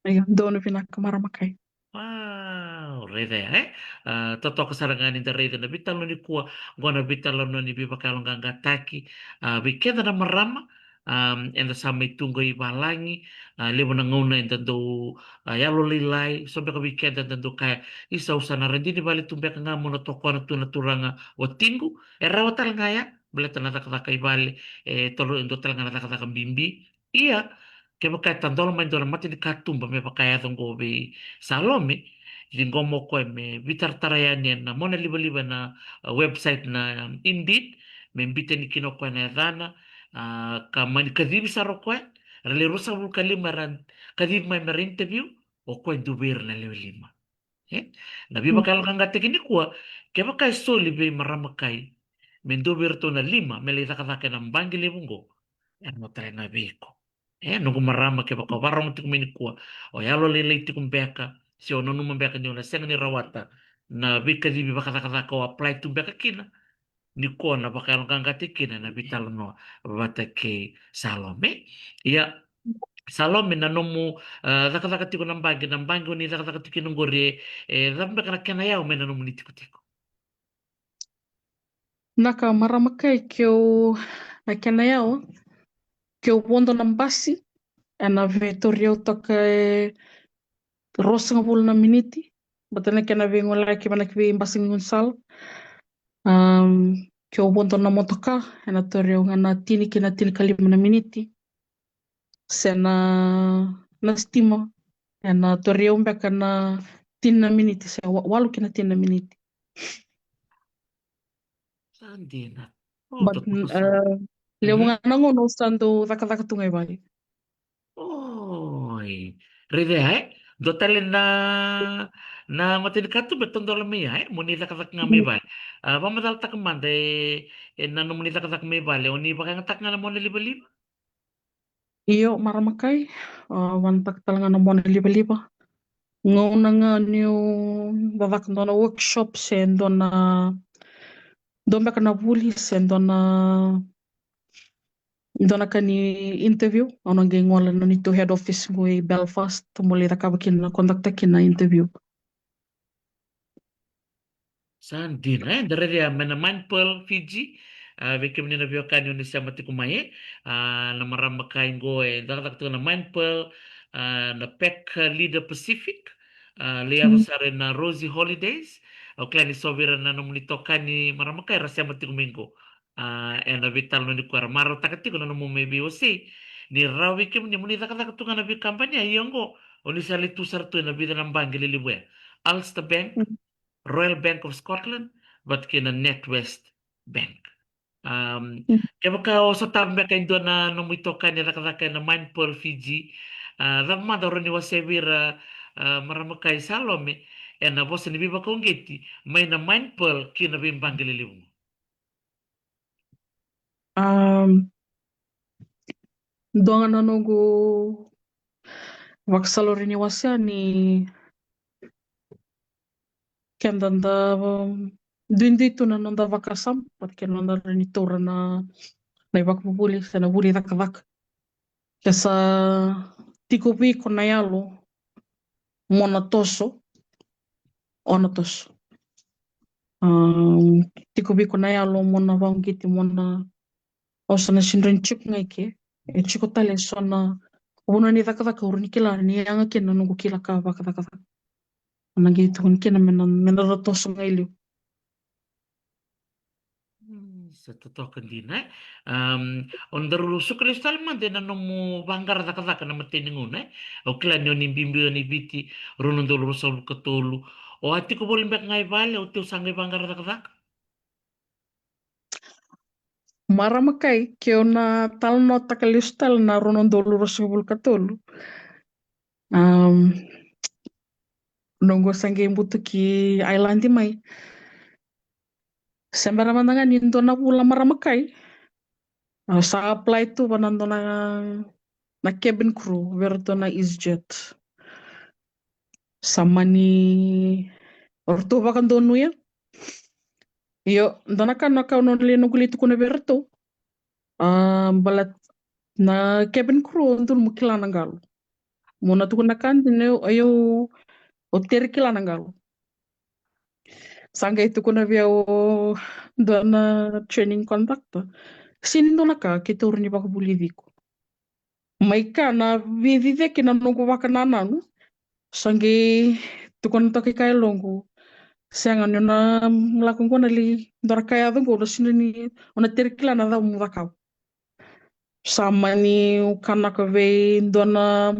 Io, donu vinaka marama Kai. Wow, raica ya, e? A, totoka sara ga ni da raica na veitalanoa nikua, qo na veitalanoa ni veivakayaloqaqataki, a, vei keda na marama, a, eda sa mai tu qo i valagi, a, levu na gauna eda dau, a, yalolailai, so beka vei keda eda dau kaya, isa, au sa na radini vale tu beka ga meu na tokona tu na turaga watiqu, e rawa tale ga ya, baleta na cakacaka i vale, e tolo, e dua tale ga na cakacaka bibi. Ia, kevaka e tadola mai dua na matanikatuba me vaka e yaco qo vei Salome, ciqoma o koya me veitaratara yani ena mona livaliva na, a, website na, um, Indeed, me biuta yani kina o koya na yacana, a, ka mani kacivi sara o koya, era lewe ruasagavulu ka lima era kacivi mai me ra interview, o koya e dua vei ira na lewe lima. E? Na veivakayaloqaqataki nikua, kevaka e soli vei marama Kai me dua vei iratou na lima me lai cakacaka ena baqe levu qo, e rawa tale ga vei iko. E, noqu marama, kevaka o vakarorogo tiko mai nikua, o yalolailai tiko beka, se o nanuma beka ni o na sega ni rawata na veikacivi vakacakacaka o apply tu beka kina, nikua na vakayaloqaqataki kina na veitalanoa vata kei Salome. Ia, Salome, na nomu, a, cakacaka tiko na baqe, na baqe o ni cakacaka tiko kina qori, e, e cava beka na kena yawa mai na nomuni tikotiko? Na ka marama Kai, keu, na kena yawa, keu vodo na basi, ena veitauri au toka e ruasagavulu na miniti, baleta na kena veigoleyaki vata kei na veibasi ni gaunisala. Um, keu vodo na motoka, ena tauri au ga na tini ki na tinikalima na miniti. Se na, na sitima, ena tauri au beka na tini na miniti, se wa-, walu ki na tini na miniti. Sa dina. O, but, totoka sara. Uh, levu ga na gauna au sa dau cakacaka tu ga i vale. Oi. Raica ya, e? Dua tale na, na mata ni katuba e tadola mai ya, e, mo ni cakacaka ga mai vale. A, vakamacalataka mada e, e na nomuni cakacaka mai vale, o ni vakayagataka ga na mona livaliva? Io, marama kai, a, vanataka tale ga na mona livaliva. Gauna ga niu cakacaka dua na workshop se dua na, dua beka na vuli se dua na, dua na ka ni interview, au na qai gole na neitou head office qo i Belfast, mo lai cakava kina, conduct kina interview. Sa dina, e, da raica mai na Mind Pearl Fiji, a, vei kemuni na veiwekani o ni sema tiko mai, e, a, na marama kai qo e cakacaka tiko na Mind Pearl, a, na Pack Leader Pacific, a, lai yaco sara ena Rosie Holidays. Au kila ni so vei ira na nomuni itokani marama kai era sema tiko mai qo. A, ena veitalanoa nikua era marautaka tiko na nomu mai veiwasei. Ni rawa vei kemuni mo ni cakacaka tu ga na veikabani, a, ia oqo o ni sa lai tu sara tu ena vica na baqe lelevu ya. Ulster Bank, Royal Bank of Scotland, vata kei na NatWest Bank. Am, kevaka o sotava beka e dua na nomu itokani e cakacaka ena Mind Pearl Fiji, a, cava mada o rawa ni wasea vei ira, a, marama kai Salome, ena vosa ni veivakauqeti mai na Mind Pearl ki na veibaqe lelevu? Am, dua ga na noqu vakasalori ni wasea ni keda da, um, duidui tu na noda vakasama vata kei na noda rawa ni taura na, na ivakavuvuli se na vuli cakacaka. Ke sa tiko vei iko na yalo mo na toso, o na toso. Um, tiko vei iko na yalo mo na vakauqeti, mo na, o sa na sega ni tiko ga i ke. E tiko tale e so na vanua ni cakacaka au rawa ni kila ni yaga kina na noqu kila ka vakacakacaka. Na qai tukuni kina me na, me na toso ga i liu. Mm, sa totoka dina, e? Am, o daru suka lesu tale mada ena nomu vaqara cakacaka na imatai ni gauna, e? Au kila ni o ni biubiu yani Viti rua na udolu ruasagavulu ka tolu. O a tiko voli beka ga i vale, o teu sa qai vaqara cakacaka? Marama kai, keu na talanoataka lesu tale na rua na udolu ruasagavulu ka tolu. Am, noqu sa qai butuki Ireland mai. Se bera mada ga ni dua na vula marama kai, au sa apply tu vua na dua na, na cabin crew vei ratou na EasyJet. Sa mani, o ratou vakadonuya. Io, dua na ka na ka au na lai, noqu lai tukuna vei ratou. A, baleta na cabin crew, o donu mo kila na qalo. Mo na tukuna ka dina, o yau, o teri kila na qalo. Sa qai tukuna vei au o dua na training conductor, sega ni dua na ka keitou rawa ni vakavulici iko. Mai ka na veiciciyaki na noqu vakanananu, sa qai tukuna toka i ka e loqu, sega, ni o na lako qo na lai, dua na ka yaco qo, o na sega ni, o na teri kila na cava mo cakava. Sa mani ukanaka vei dua na,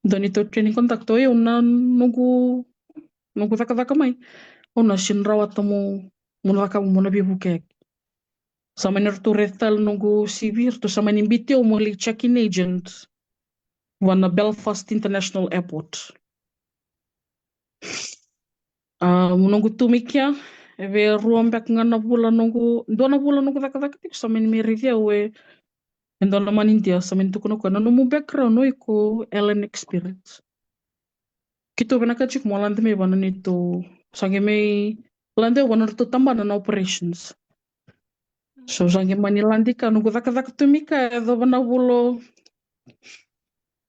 dua neitou training conductor, o yau na noqu, noqu cakacaka mai, au na sega ni rawata mo, mo na cakava, mo na veivukei. Sa mani ratou raica tale noqu C V, ratou sa mani biuti au mo lai check-in agent vua na Belfast International Airport. A, noqu tu mai kea, e vei rua beka ga na vula noqu, dua na vula noqu cakacaka tiko, sa mani mai raici au e, e dua na manidia, sa mani tukuna o koya, na nomu background, o iko airline experience. Keitou vinakata tiko mo lade mai vua na neitou, sa qai mai lade vua na nodratou tabana na operations. So sa qai mani lade ka, noqu cakacaka tu mai ka e yacova na vula o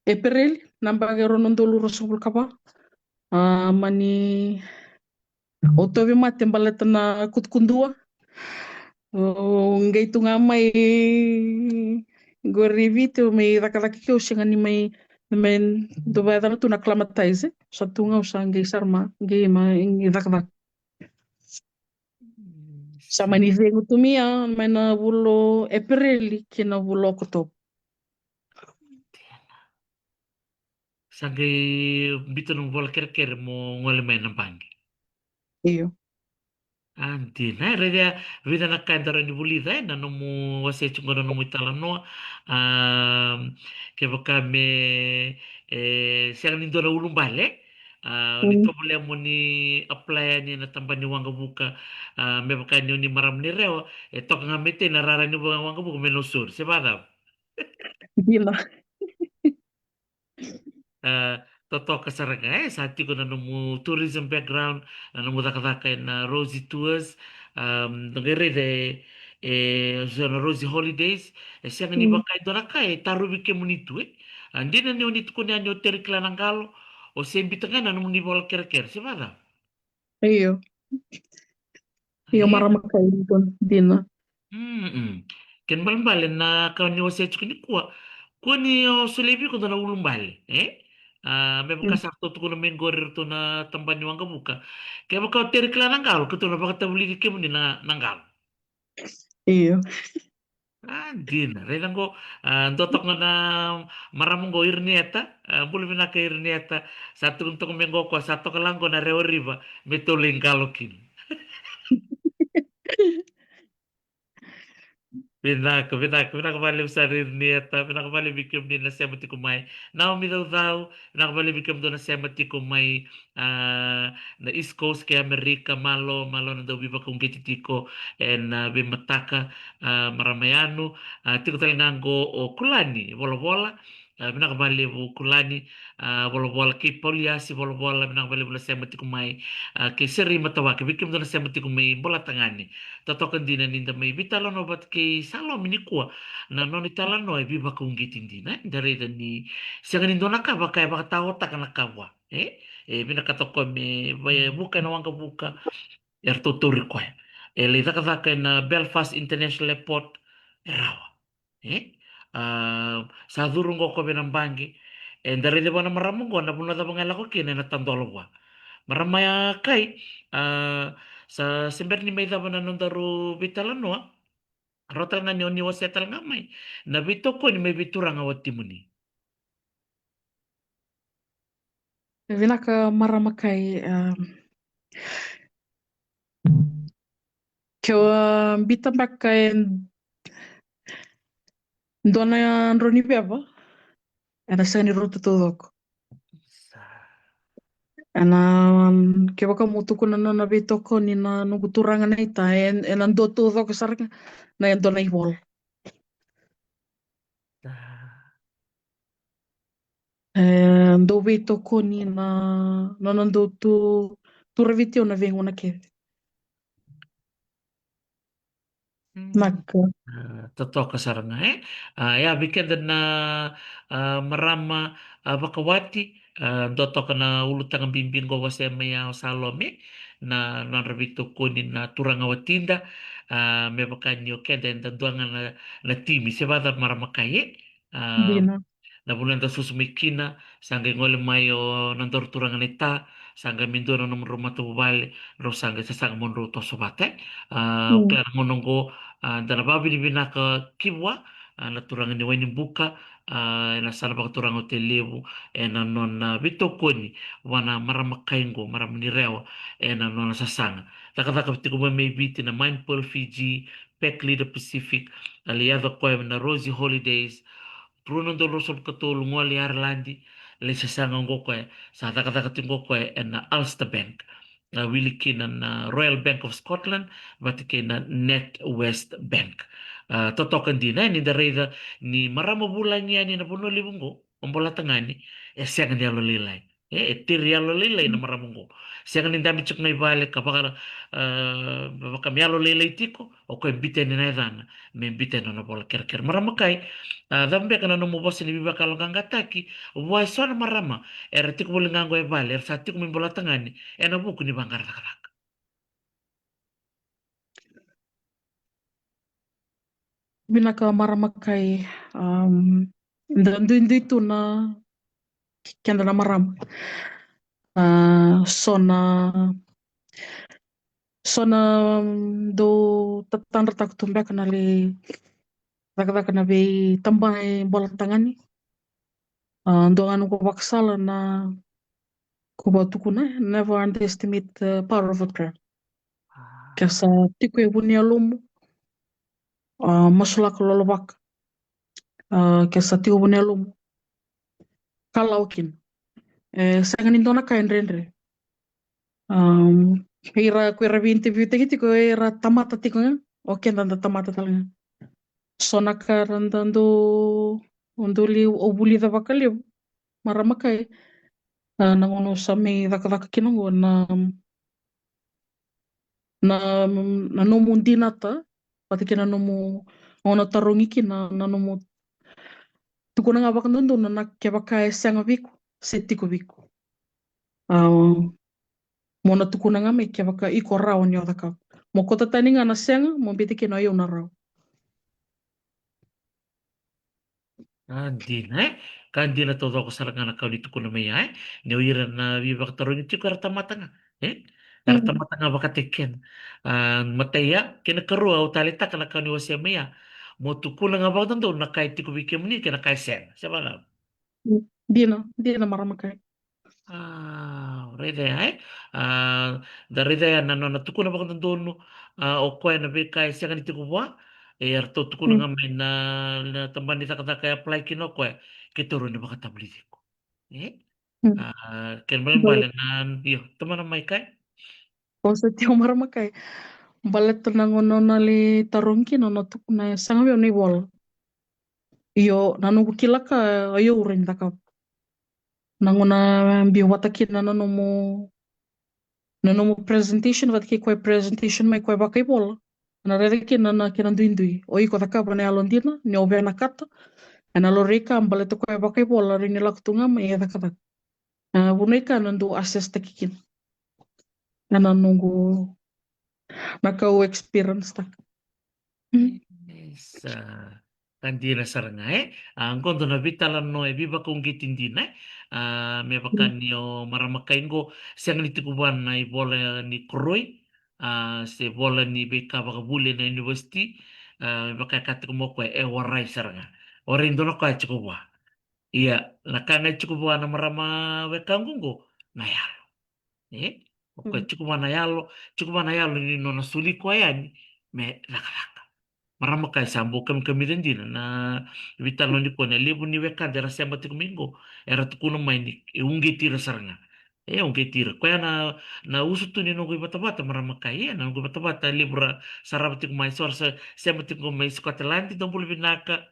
Epereli, na yabaki rua na udolu ruasagavulu ka va. A, mani, au tauvimate baleta na kudukudua. Au qai tu ga mai qori i Viti, au mai cakacaka ke, au sega ni mai, mai dau vakayacana tu na acclimatise, e. Sa tu ga, au sa qai sara ma, qai mai cakacaka. Sa mani cegu tu mai ya mai na vula o Epereli ki na vula o Okotova. Sa qai biuta nomu vola kerekere mo gole mai na baqe. Io. A dina, e raica, vica na ka e dau rawa ni vulica, e, na nomu wasea tiko qo na nomu italanoa. A, kevaka me, e, sega ni dua na ulubale, a, ni tovolea mo ni apply yani na tabana ni waqavuka, a, me vaka ni o ni marama ni Rewa, e toka ga me tei na rara ni wa- waqavuka me Nausori, se vacava? Dina. A, totoka sara ga, e, sa tiko na nomu tourism background, na nomu cakacaka ena Rosie Tours, a, da qai raica e, e, so na Rosie Holidays, e sega ni vaka e dua na ka e tarovi kemuni tu, e. A, dina ni o ni tukuna yani o Terikila na Qalo, o se bita ga na nomuni vola kerekere, se vacava? Io. Io, e, marama kai, dina. Mm-mm. Kena balebale na ka ni wasea tiko nikua. Kua ni o solia vei iko dua na ulubale, e? A, me vaka sa ratou tukuna mai qori ratou na tabana ni waqavuka. Kevaka o Terikila na Qalo, keitou na vakatavulici kemuni na, na qalo. Io. A, dina. Raica qo, a, dua toka na marama qo, Irinieta. A, bula vinaka Irinieta. Sa tukuna toka mai qo o koya, sa toka la qo na Rewa River me tou lai qalo kina. Vinaka, vinaka, vinaka vakalevu sara Irinieta, vinaka vakalevu vei kemuni na sema tiko mai. Naomi Caucau, vinaka vakalevu vei kemudou na sema tiko mai, a, na East Coast kei Amerika, malo, malo na dau veivakauqeti tiko ena, a, veimataka, a, marama yanu, a, tiko tale ga qo o Kulani Volavola, a, vinaka vakalevu Kulani, a, Volavola kei Pauliasi Volavola, vinaka vakalevu na sema tiko mai, a, kei Seri Matawake, vei kemudou na sema tiko mai Bolatagane. Totoka dina ni da mai veitalanoa vata kei Salomi nikua, na nona italanoa e veivakauqeti dina, e, da raica ni sega ni dua na ka vaka e vakataotaka na ka vua, e, e vinakata o koya me vaka e vuka ena waqavuka, eratou tauri koya. E lai cakacaka ena Belfast International Airport, e rawa. E? A, sa curu qo o koya vei na baqe. E, da raica vua na marama qo, na vanua cava ga e lako kina ena tadola vua. Marama ya kai, a, sa se bera ni mai cava na nodaru veitalanoa. Rawa tale ga ni o ni wasea tale ga mai na veitokoni mai vei turaga watimuni. Vinaka marama kai, a, keu a bita beka e dua na drau ni veva, ena sega ni rauta taucoko. Ena, kevaka mo tukuna na nona veitokoni na noqu turaga na ita, e, ena dua taucoko sara ga na e dua na ivola. E dau veitokoni na, na nona dau tu, turaviti au na veigauna kece. Mm. Naka. A, totoka sara ga, e? A, ia, vei keda na, a, marama, a, vakawati, a, dua toka na ulutaga bibi qo wasea mai ya o Salome, na nodra veitokoni na turaga watida, a, me vaka ni o keda eda dua ga na, na timi, se vacava marama kai, e? A, dina. Na vanua eda susu mai kina, sa qai gole mai o nodaru turaga na ita, sa qai mai dua na nomudrau matavuvale, drau sa qai sasaga mo drau toso vata, e? A, o kila na gauna oqo, a, da na vakavinavinaka ki vua, a, na turaga ni Wainibuka, a, ena yasana vakaturaga o Tailevu, ena nona veitokoni vua na marama kai qo, marama ni Rewa, ena nona sasaga. Cakacaka tiko mai mai Viti na Mind Pearl Fiji, Pack Leader Pacific, a lai yaco koya na Rosie Holidays, rua na udolu ruasagavulu ka tolu gole i Ireland, lai sasaga oqo koya, sa cakacaka tiko oqo koya ena Ulster Bank, a wili kina na Royal Bank of Scotland vata kei na NatWest Bank. A, totoka dina, e, ni da raica ni marama vulagi yani ena vanua levu oqo, o Bolatagane, e sega ni yalolailai. E, e tiri yalolailai na marama oqo. Sega ni dabe tiko ga i vale ka vaka, e, vaka me yalolailai tiko, o koya e bita yani na yacana, me bita yani na nona vola kerekere. Marama kai, a, cava beka na nomu vosa ni veivakayaloqaqataki vua e so na marama era tiko voli ga oqo e vale, era sa tiko mai Bolatagane ena vuku ni vaqara cakacaka? Vinaka marama kai, am, da duidui tu na keda na marama. A, so na, so na, am, dau tatadrataka tu beka na lai cakacaka na veitabana i Bolatagane. A, dua ga noqu vakasala na, ko vakatukuna, never underestimate the power of a prayer. A, Ke sa tiko e vu ni yalomu, a, masulaka lolovaka. A, ke sa tiko vu ni yalomu, kalawa kina. E sega ni dua na ka e dredre. Am, ira ko era vei interview taki tiko, era tamata tiko ga. O keda da tamata tale ga. So na ka ra da dou, o dou li o vulica vakalevu, marama kai. A, na gauna o sa mai cakacaka kina oqo na, na, na nomu dinata, vata kei na nomu, gauna tarogi kina na nomu tukuna ga vakadodonu na kevaka e sega vei iko se tiko vei iko. A, mo na tukuna ga mai kevaka iko rawa ni o cakava. Mo kauta tani ga na sega, mo biuta kina o yau na rawa. A, dina, e? Ka dina taucoko sara ga na ka o ni tukuna mai ya, e? Ni o ira na veivakatarogi tiko era tamata ga, e? Era tamata ga vakatekena. A, matai ya, kei na karua au taleitaka na ka o ni wasea mai ya. Mo tukuna ga vakadodonu na ka e tiko vei kemuni kei na ka e sega. Se vacava? Dina, dina marama kai. A, raica ya, e? A, da raica ya na nona tukuna vakadodonu, a, o koya na veika e sega ni tiko vua, e, eratou tukuna ga mai na, na tabana ni cakacaka e apply kina o koya, keitou rawa ni vakatavulici iko. E? A, kena balebale na, io, tomana mai kai. O sa tiko marama kai. Baleta na gauna o na lai tarogi kina, o na tukuna e sega vei au na ivola. Io, na noqu kila ka, io, au rawa ni cakava. Na gauna biu vata kina na nomu, na nomu presentation, vata kei koya presentation mai koya vakaivola. Na raica kina na kena duidui. O iko cakava na yalodina, ni o vinakata. Ena laurai ka baleta koya vakaivola, rawa ni lako tu ga mai e cakacaka. A, vuna i ka na dou assess taki kina. Ena noqu, na ka au experience taka. Yes, a, ka dina sara ga, e? A, qo dua na veitalanoa e veivakauqeti dina, e? A, me vaka ni o marama kai qo, sega ni tiko vua na ivola ni koroi, a, se vola ni veika vakavuli ena university, a, me vaka e kaya tiko mai o koya, e warai sara ga. Warai dua na ka e tiko vua. Ia, na ka ga e tiko vua na marama wekaqu qo, na yalo. E? O koya tiko vua na yalo, tiko vua na yalo ni nona soli koya yani me cakacaka. Marama kai sa bau kamikamica dina na veitalanoa nikua, na levu ni wekada era sema tiko mai qo, era tukuna mai ni e uqeti ira sara ga. E uqeti ira. Koya na, na usutu ni noqu ivatavata marama kai, e, na noqu ivatavata levu ra sarava tiko mai, so ra sa sema tiko mai Scotland, dou bula vinaka.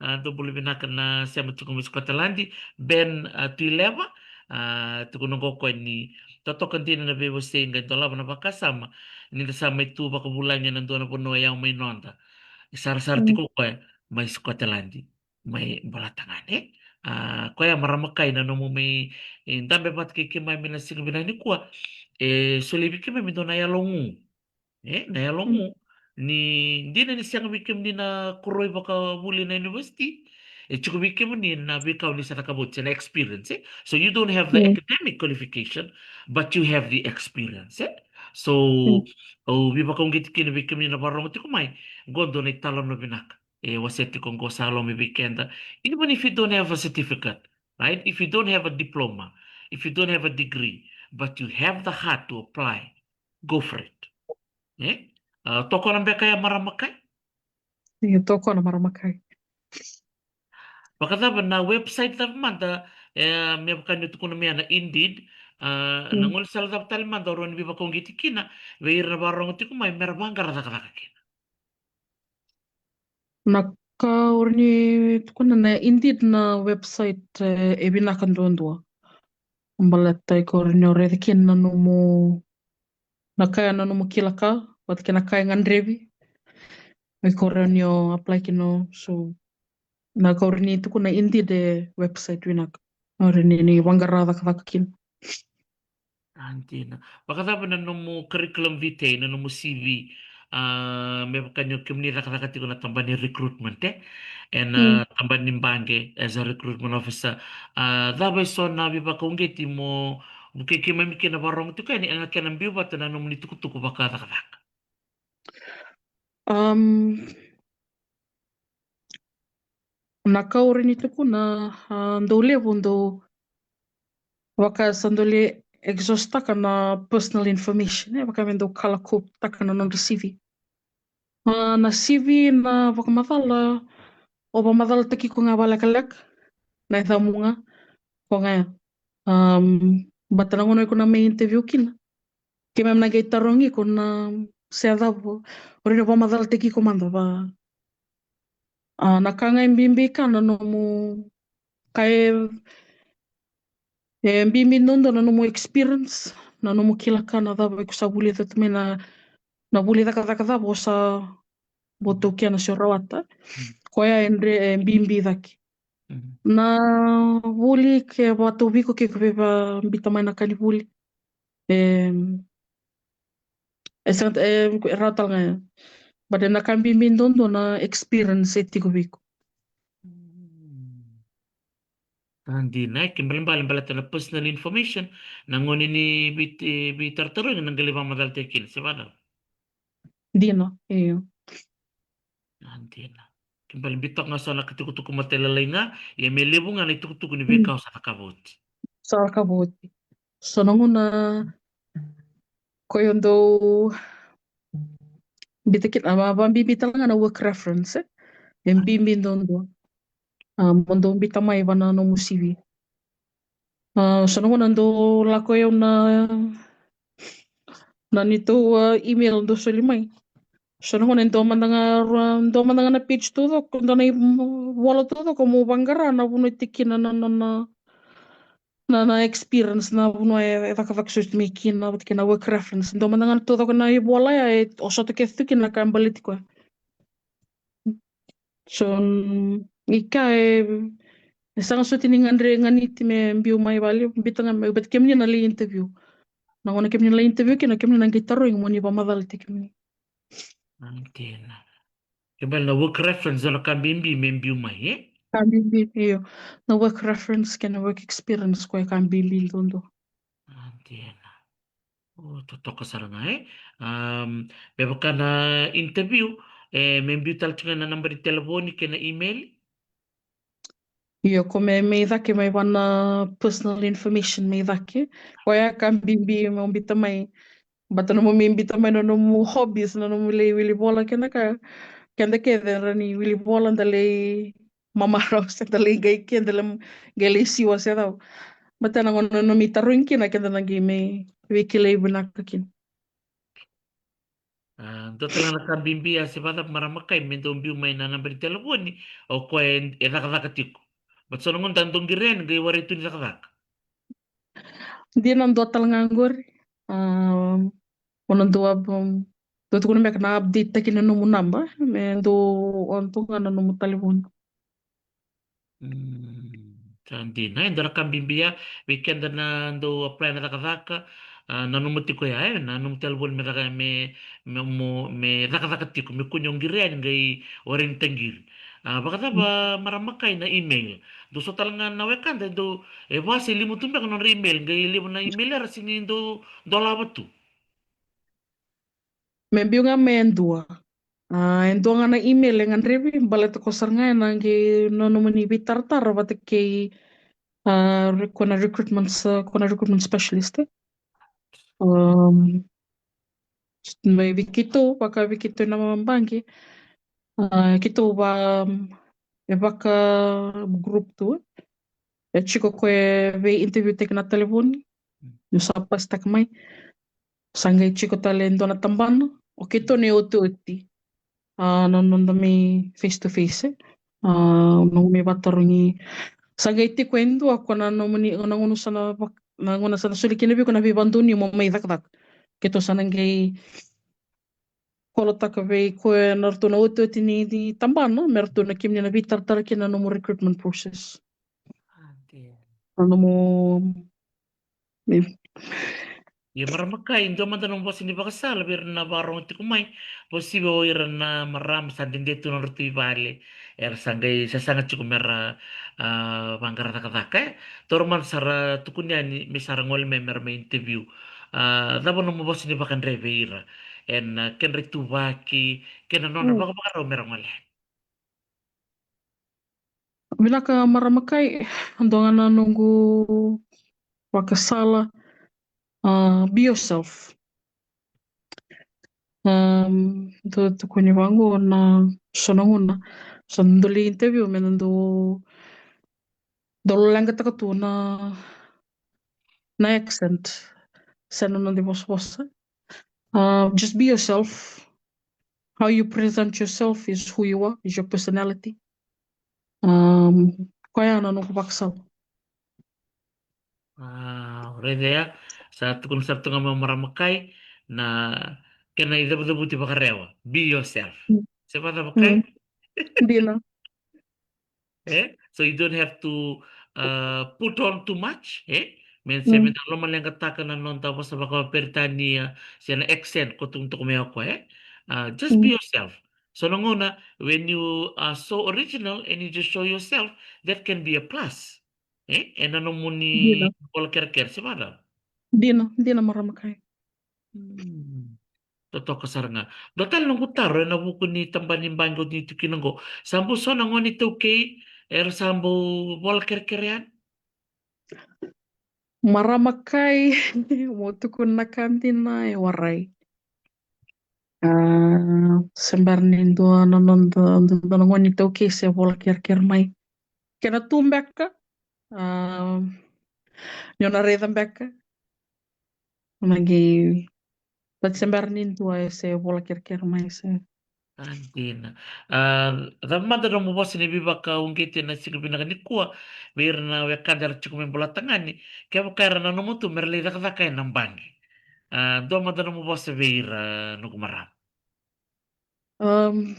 A, dou bula vinaka na sema tiko mai Scotland. Ben, a, Tuileva, a, tukuna qo o koya ni totoka dina na veivosaki qai dolava na vakasama ni da sa mai tu vakavulagi ena dua na vanua e yawa mai noda. E sarasara tiko o koya mai Scotland, mai Bolatagane. A, koya marama kai na nomu mai, e, dabe vata kei keimami na siga vinaka nikua. E solia vei keimami dua na yalogu. E, na yalomu. Ni dina ni sega vei kemuni na koroi vakavuli na university, e tiko vei kemuni na veika o ni sa cakava oti, na experience, e? So you don't have the academic qualification, but you have the experience, e? So, au veivakauqeti kina vei kemuni na vakarorogo tiko mai, qo dua na italanoa vinaka e wasea tiko qo sa loma vei keda. Even if you don't have a certificate, right? If you don't have a diploma, if you don't have a degree, but you have the heart to apply, go for it. E? A, tokona beka ya marama kai? Io, tokona marama kai. Vakacava na website cava mada, e, me vaka ni o tukuna mai ya na Indeed, a, na gaunisala cava tale mada o rawa ni veivakauqeti kina vei ira na vakarorogo tiko mai me ra vaqara cakacaka kina? Na ka o rawa ni tukuna na Indeed na website, e, e vinaka duadua. Baleta iko rawa ni o raica kina na nomu, na ka ya na nomu kila ka, vata kei na ka e gadrevi. Iko rawa ni o apply kina, so na ka o rawa ni tukuna Indeed e website vinaka. O rawa ni, ni vaqara cakacaka kina. A, dina. Vakacava na nomu curriculum vitae, na nomu C V, a, me vaka ni o kemuni cakacaka tiko na tabana ni recruitment, e? Ena tabana ni baqe, as a recruitment officer. A, cava eso na veivakauqeti mo vukei keimami kina vakarorogo tiko yani, ena kena biu vata na nomuni tukutuku vakacakacaka? Am, na ka o rawa ni tukuna, a, dou levu, dou vaka sa dou lai exhaust-taka na personal information, e vaka me dau color code-taka na nodra C V. A, na C V na vakamacala, o vakamacalataki iko ga vakalekaleka, na yacamu ga, ko ga ya. Um, but na gauna iko na mai interview kina, keimami na qai tarogi iko na se cava o rawa ni vakamacalataki iko mada va. A, na ka ga e bibi ka na nomu ka e, e bibi duadua na nomu experience, na nomu kila ka na cava iko sa vulica tu mai na, na vuli cakacaka cava o sa bau taukena se o rawata. Koya e dre, e bibi cake. Na vuli ke vakatauvi iko ke ko vei vabita mai na ka ni vuli. E, e sega, e, e rawa tale ga ya. But na ka bibi duadua na experience e tiko vei iko. Sa dina, e, ke balebale baleta na personal information, na gauna ni vei, e, veitarotarogi na qai lai vakamacalataki kina, se vacava? Dina, io. Sa dina. Ke bale biu toka ga so na ka tukutuku matailalai ga, ia me levu ga na itukutuku ni veika o sa cakava oti. Sa cakava oti. So na gauna ko iko dau biuta kina, a, vabibi tale ga na work reference, e? E bibi duadua. A, mo dau biuta mai va na nomu C V. A, so na gauna dau lako au na, na neitou, a, email dau soli mai. So na gauna e dua mada ga, rua, dua mada ga na page taucoko, dua na ivola taucoko mo vaqara na vanua e tiko kina na, na, na, na, na experience, na vanua e, e cakacaka soti mai kina, vata kei na work reference. Dua mada ga taucoko na ivola ya, e, o sota kece tu kina na ka e baleti koya. So, mm, i ka e, e sega soti ni gadre ganiti me biu mai vale, biuta ga mai, but kemuni na lai interview. Na gauna kemuni na lai interview kina, kemuni na qai tarogi mo ni vakamacalataki kemuni. Sa dina. Ke bale na work reference, na ka bibi me biu mai, e? Ka bibi, io. Na work reference kei na work experience koya ka bibi duadua. Sa dina. O, totoka sara ga, e? Um, me vaka na interview, e, me biu tale tu ga na naba ni telefoni kei na email? Io, ko me, me i cake mai va na personal information me i cake. Koya ka bibi mo biuta mai. But nomu me biuta mai na nomu hobbies, na nomu lai wili vola kei na ka. Keda kece da rawa ni wili vola, da lai mamarau se da lai qai ke, da lai, qai lai siwa se cava. But na gauna nomu tarogi kina, keda na qai mai veikilai vinaka kina. A, dua tale ga na ka bibi, a, se vacava, marama kai, me dau biu mai na naba ni telefoni o koya e, e cakacaka tiko. But so na gauna da dau qiri yani qai warai tu ni cakacaka. Dina, dua tale ga qori. A, o na dau, um, dau tukuna beka na update taki na nomu naba, me dau on tu ga na nomu talevoni. Mm, sa dina, e dua na ka bibi ya vei keda na dau apply na cakacaka, a, nanuma tiko ya, e, na nomu talevoni me caka, me, me, mo, me cakacaka tiko, me kua ni o qiri yani qai warai ni taqiri. A, vakacava, marama kai, na email? Dau so tale ga na wekada e dau, e vase limu tu beka na nodra email, qai levu na email era sega ni dau dolava tu. Me biu ga mai e dua. A, e dua ga na email e gadrevi, baleta ko sara ga ena qai na nomuni veitaratara vata kei, a, re-, ko na recruitment, a, ko na recruitment specialist, e. Um, mai vei keitou, vaka vei keitou na baqe. A, keitou va, e vaka group tu, e. E tiko koya e vei interview taki na talevoni, niu sa pass taka mai. Sa qai tiko tale e dua na tabana, o keitou na iotioti. A, na noda mai face to face, e. A, noqu mai vatarogi. Sa qai tiko e dua ko na nomuni, na gauna sa na vak-, na gauna sa na soli kina vei iko na veivakadonui mo mai cakacaka. Keitou sa na qai kolotaka vei koya na ratou na iotioti ni, ni tabana, me ratou na kemuni na veitaratara kina na nomu recruitment process. A, dina. Na nomu, me. Ia, marama kai, dua mada nomu vosa ni vakasala vei ira na vakarogo tiko mai, vakauasivi o ira na marama sa dede tu na nodratou i vale, era sa qai sasaga tiko mera, a, vaqara cakacaka, e. Taura mada sa ra tukuni yani me sa ra gole mai mera mai interview. A, cava nomu vosa ni vakadre vei ira ena, a, kedra ituvaki kei na nodra, mm, vakavakarau mera gole yani? Vinaka, marama kai, dua ga na noqu vakasala. Uh, be yourself. Um, dou tukuni vaqo na so na gauna, so dou lai interview me dou, dou leqataka tu na, na accent se na noda ivosavosa. Uh, just be yourself. How you present yourself is who you are, is your personality. Um, koya na noqu vakasala. Ah, raica ya, sa tukuna sara tu ga mai o Marama Kai na kena icavucavuti vakarewa. Be yourself. Se vacava, Kai? Dina. Eh? So you don't have to uh, put on too much, eh? Me se me da lomaleqataka na noda vosa vakaperitania se na accent ko tukuna toka mai o koya, eh? Uh, just be yourself. So na gauna when you are so original and you just show yourself, that can be a plus. Eh? Ena nomuni vola kerekere, se vacava? Dina, dina Marama Kai. Hmm. Totoka sara ga. Dua tale noqu taro ena vuku ni tabana ni baqe o ni tu kina qo. Sa bau so na gone iTaukei era sa bau vola kerekere yani? Marama Kai, mo tukuna na ka dina e warai. Uh, se bera ni dua na noda, dua na gone iTaukei se vola kerekere mai. Kena tu beka, uh, ni o na raica beka. Magi, but se bera ni dua e se vola kerekere mai se. A, dina. Uh, cava mada nomu vosa ni veivakauqeti ena siga vinaka nikua vei ira na wekada era tiko mai Bolatagane, kevaka era nanuma tu mera lai cakacaka ena baqe? Uh, dua mada nomu vosa vei ira, noqu marama. Um,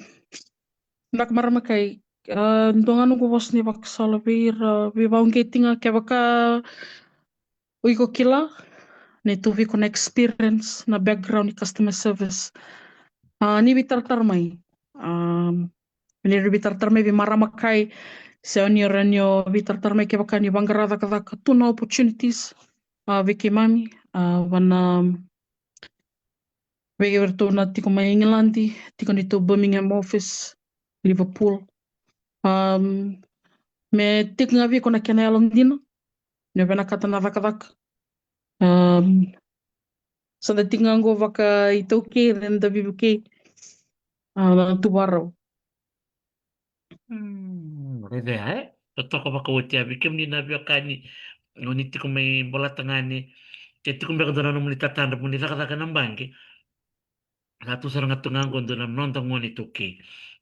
vinaka Marama Kai, uh, dua ga noqu vosa ni vakasala vei ira veivakauqeti ga, kevaka o iko kila ni tu vei iko na experience, na background ni customer service, uh, ni veitaratara mai. Um, ni veitaratara mai vei Marama Kai, se o ni rawa ni o veitaratara mai kevaka ni vaqara cakacaka, tu na opportunities, uh, vei keimami, uh, vana vei iratou na tiko mai Igiladi, tiko ni tu Birmingham office, Liverpool. Um, me tiko ga vei iko na kena yalodina ni o vinakata na cakacaka. Um, sa da tiko ga qo vaka iTaukei, then da veivukei. Uh, na tu varau. Hmm, raica ya, eh? Totoka vakaoti ya vei kemuni na veiwekani, o ni tiko mai Bolatagane, ke tiko beka dua na nomuni tatadra mo ni cakacaka na baqe. Sa tu sara ga tu ga qo dua na noda gone iTaukei.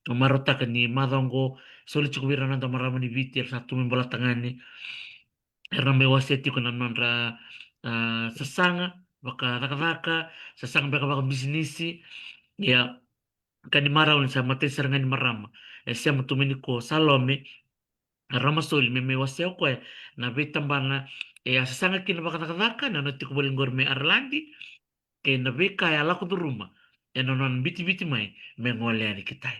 Au marautaka ni macawa qo soli tiko vei ira na noda marama ni Viti era sa tu mai Bolatagane. Era na mai wasea tiko na nodra, ah, sasaga vakacakacaka, sasaga beka vakabisinisi. Ia, ka ni marau ni sa matai sara ga ni marama e sema tu mai nikua, Salome Ramasoli, me mai wasea o koya na veitabana e a sasaga kina vakacakacaka, na nona tiko voli qori mai Araladi, kei na veika e a lako curuma ena nona bitiviti mai me gole yani ki tai.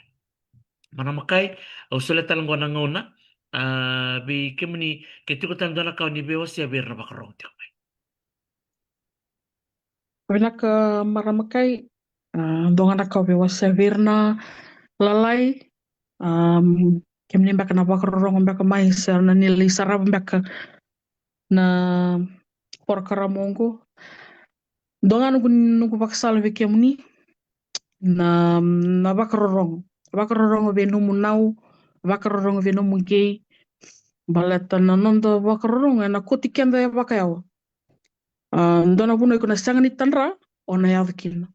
Marama Kai, au solia tale qo na gauna, ah, vei kemuni ke tiko tale dua na ka o ni veiwasea vei ira na vakarorogo tiko mai. Vinaka Marama Kai, ah, dua ga na ka au veiwasea vei ira na lalai, um, kemuni beka na vakarorogo beka mai se na ni lai sarava beka na porokaramu oqo. Dua ga noqu, noqu vakasala vei kemuni na, na vakarorogo. Vakarorogo vei nomu nau, vakarorogo vei nomu qei. Baleta na noda vakarorogo ena kauti keda e vakayawa. Ah, dua na vanua iko na sega ni tadra, o na yaco kina.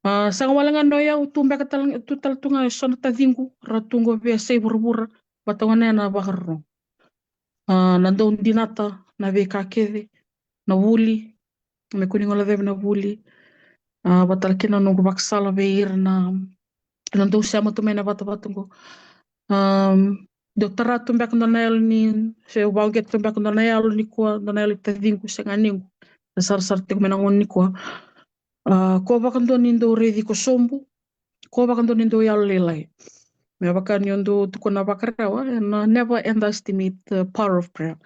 Ah, sega wale ga ni o yau, tu beka tale, tu tale tu ga e so na taciqu ra tu qo vei se i vuravura, vata gone na vakarorogo. Ah, na dau dinata na veika kece, na vuli, me kua ni gole cavi na vuli. Ah, vata kina noqu vakasala vei ira na, na dau sema tu mai na vatavata qo. Um, dau tara tu beka dua na yalo ni, se vauqeti tu beka dua na yalo nikua, dua na yalo i taciqu se ganequ, na sarasara tiko mai na gauna nikua. Ah, ko vakadua ni dau raici iko sobu, ko vakadua ni dau yalolailai. Me vaka ni o dau tukuna vakarewa, and, uh, never underestimate the power of prayer.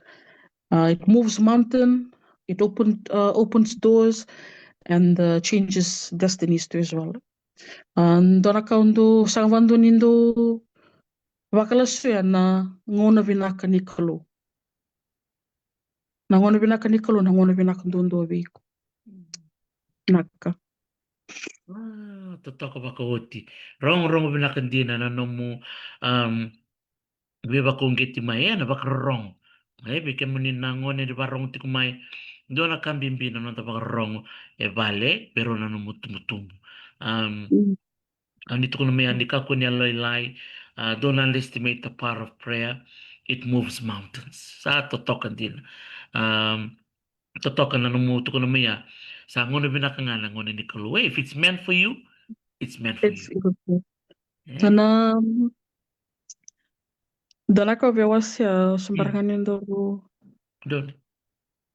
Uh, it moves mountain, it open, uh, opens doors, and, uh, changes destinies too as well. Ah, dua na ka au dau sega vakadua ni dau vakalasu ya na gauna vinaka ni Kalou. Na gauna vinaka ni Kalou, na gauna vinaka duadua vei iko. Naka. Ah, totoka vakaoti. Rogorogo vinaka dina na nomu, um, veivakauqeti mai ena vakarorogo. E, vei kemuni na gone ni vakarorogo tiko mai, dua na ka bibi na noda vakarorogo e vale vei rau na nomu tubutubu. Um, mm. Au ni tukuna mai yani, kakua ni yalolailai, uh, don't underestimate the power of prayer. It moves mountains. Sa totoka dina. Um, totoka na nomu tukuna mai ya. Sa gauna vinaka ga na gauna ni Kalou. Hey, if it's meant for you, it's meant for you. Good. Sa na, dua na ka au via wasea, soba ga ni dou. Dou.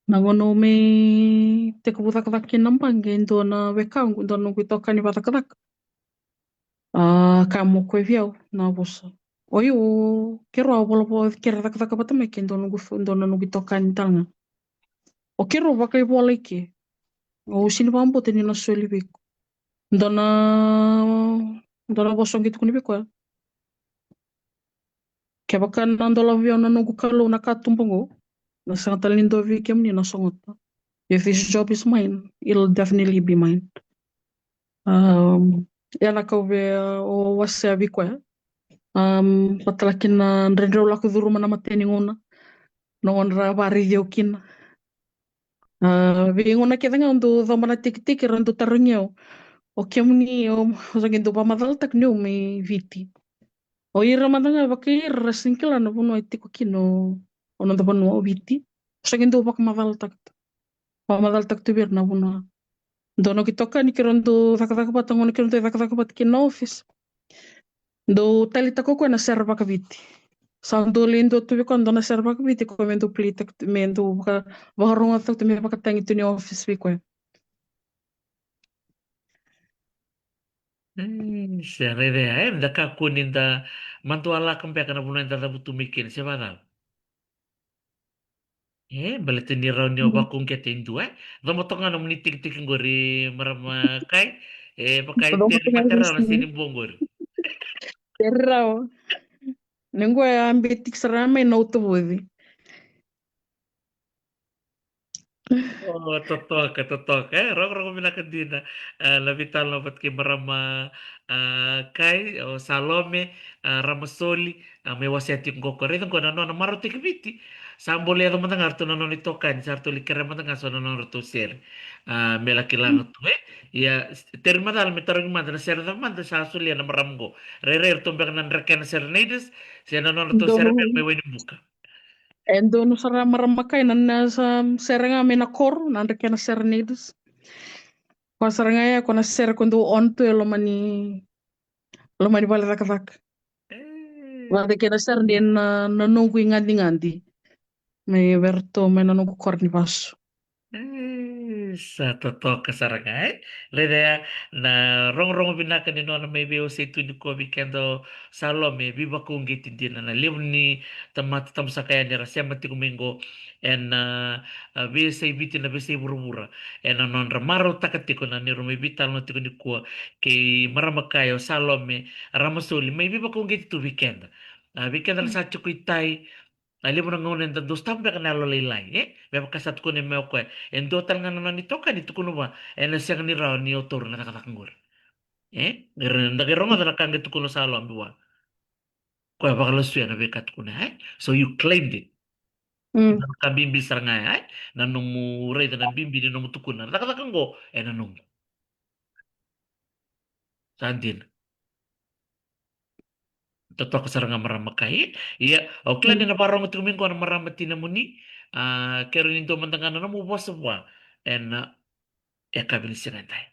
Na gauna au mai tekivu cakacaka kina na baqe, e dua na wekaqu, dua na noqu itokani vakacakacaka. A, kaya mai o koya vei au na vosa. O iko, keirau a volavola, keirau cakacaka vata mai kei dua na noqu, dua na noqu itokani tale ga. O keirau vakaivola i ke. Au sega ni vakabauta ni na soli vei iko. Dua na, dua na vosa au qai tukuna vei koya. Kevaka na dolava vei au na noqu Kalou na katuba qo, na sega tale ni dua vei kemuni na sogota. If this job is mine, it'll definitely be mine. Um, ia na ka au via, uh, wasea vei koya. Um, vata tale kina na dredre au lako curuma na matai ni gauna. Na gauna ra vakaraici au kina. A, veigauna kece ga au dau coba na tikitiki, ra dau tarogi au. O kemuni, o, o sa qai dau vakamacalataka ni o mai Viti. O ira mada ga vakai ira ra sega ni kila na vanua e tiko kina o, o noda vanua o Viti. O sa qai dau vakamacalataka tu. Vakamacalataka tu vei ira na vanua. Dua na noqu itokani keirau dau cakacaka vata, gauna keirau dau cakacaka vata kina na office. Dau taleitaka o koya na sere vakaviti. Sa dau lai dua tu vei koya dua na sere vakaviti, o koya me dau playtaka tu, me dau vaka, vakarogotaka tu, me vakatagi tu ni office vei koya. Hmm, sere, e, da kakua ni da madualaka beka na vanua eda cavutu mai kina, se vakacava? E, baleta ni rawa ni o vakauqeta e dua, e. Coba toka ga nomuni tikitiki qori, marama Kai. E, vaka e teri mate rawa na seni bua qori. Teri rawa. Ni qo e a beti sara mai na uta vuci. O, totoka, totoka. E, rogorogo vinaka dina. A, na veitalanoa vata kei marama, a, Kai, o Salome, a, Ramasoli, a, me wasea tiko qo, ko raica qo na nona marautaki Viti. Sa bole yaco mada ga ratou na nona itokani, sa ratou lai kerea mada ga so na nodratou sere. A, me laki laga tu, e. Ia, teri macala me tarogi mada na sere cava mada sa solia na marama qo. Rairai ratou beka na Drekena Serenaders, se na nodratou sere beka mai Wainibuka. E donu sara marama Kai na, na sa, sere ga mai na koro, na Drekena Serenaders. Koya sara ga ya, koya na sere ko dau on tu e loma ni, loma ni vale cakacaka. E. Vata kei na sere ni na, na noqu igadigadi. Mai vei ratou, mai na noqu koro ni vasu. E, sa totoka sara ga, e. Raica ya na rogorogo vinaka ni nona mai veiwasei tu nikua vei keda o Salome, veivakauqeti dina na levu ni tamata, tabu saka yani era sema tiko mai qo ena, a, veiyasai Viti, na veiyasai vuravura, ena nodra marautaka tiko na neirau mai veitalanoa tiko nikua kei marama Kai o Salome Ramasoli, mai veivakauqeti tu vei keda. A, vei keda na sa tiko i tai, a, levu na gauna eda dau sotava beka na yalolailai, e? Me vaka sa tukuna mai o koya, e dua tale ga na nona itokani tukuna vua, ena sega ni rawa ni o taura na cakacaka qori. E? Era, da qai rogoca na ka qai tukuna o Salome vua. Koya vakalasuya na veika tukuna, e? So you claimed it. Mm. Na ka bibi sara ga, e? Na nomu raica na bibi ni nomu tukuna na cakacaka qo, ena nomu. Sa dina. Totoka sara ga marama Kai. Ia, au kila ni na vakarogo tiko mai qo na marama tinamuni. A, keirau ni dua mada ga na nomu vosa vua ena, a, yakavi ni siga edai.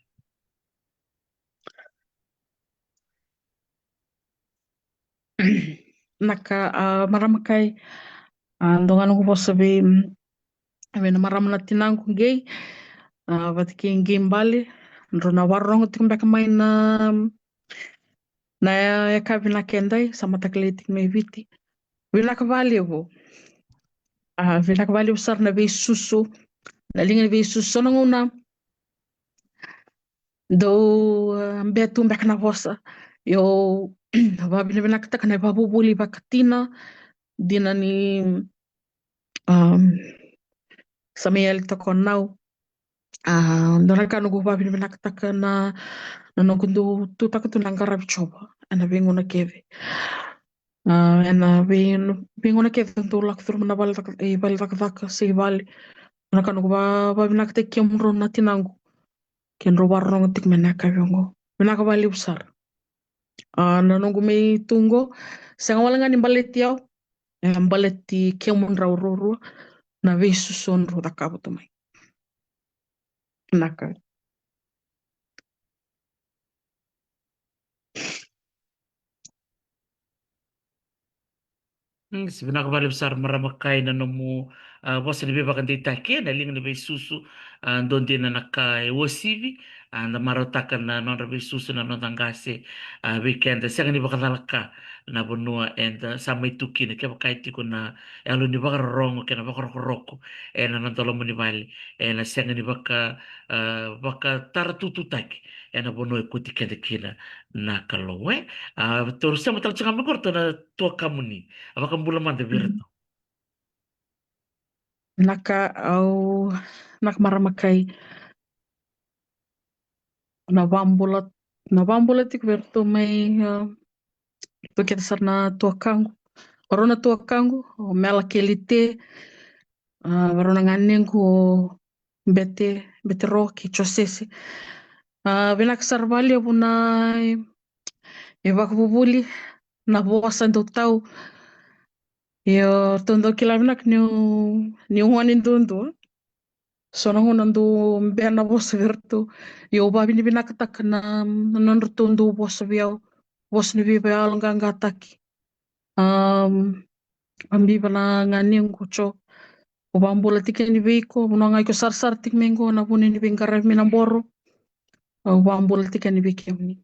Na ka, a, marama Kai, a, dua ga noqu vosa vei, vei na marama na tinaqu qei, a, vata kei qei bale, drau na vakarogo tiko beka mai na, na yakavi vinaka edai, sa mataka lailai tiko mai Viti. Vinaka vakalevu. A, vinaka vakalevu sara na veisusu, na liga ni veisusu, so na gauna dau, a, bea tu beka na vosa. Io, vakavinavinakataka na ivakavuvuli vakatina, dina ni, um, sa mai yali toka o Nau. A, dua na ka noqu vavinavinakataka na, na noqu dau tutaka tu na qaravi Jiova ena veigauna kece. A, ena vei, veigauna kece dau lako curuma na vale caka, e, vale cakacaka se i vale. Dua na ka noqu va, vavinakataki kemudrau na tinaqu. Kedrau vakarorogo tiko mai na yakavi oqo. Vinaka vakalevu sara. A, na noqu mai tu oqo, sega wale ga ni baleti au, e baleti kemudrau ruarua na veisusu drau cakava tu mai. Vinaka. Mm, se vinaka vakalevu sara marama Kai na nomu, a, vosa ni veivakadeitaki ena liga ni veisusu, a, dodonu na ka e uasivi, a, da marautaka na nodra veisusu na noda qase, a, vei keda sega ni vakacalaka na vanua eda sa mai tu kina, kevaka e tiko na yalo ni vakarorogo kei na vakarokoroko ena noda loma ni vale, ena sega ni vaka, a, vakataratutuataki ena vanua e kauti keda kina na Kalou, e. A, tou sema tale tiko ga mai qo ratou na tuakamuni. A, vakabula mada vei ratou. Vinaka, au, vinaka marama Kai. Na vakabula, na vakabula tiko vei ratou mai, a, ratou kece sara na tuakaqu. Varau na tuakaqu, o Mela kei Lite, a, varau na ganequ, o Bete, Bete Ro kei Josese. A, vinaka sara vakalevu na, e, e vakavuvuli, na vosa dau tau. Io, ratou dau kila vinaka niu, niu gone duadua. So na gauna dau bea na vosa vei ratou. Io, au vavinavinakataka na, na nodratou dau vosa vei au. Vosa ni veivakayaloqaqataki. Am, a biva na ganequ Jo. Au vakabula tiko yani vei iko, vanua ga iko sarasara tiko mai qo na vuna ni veiqaravi mai na boro. Au vakabula tiko yani vei kemuni.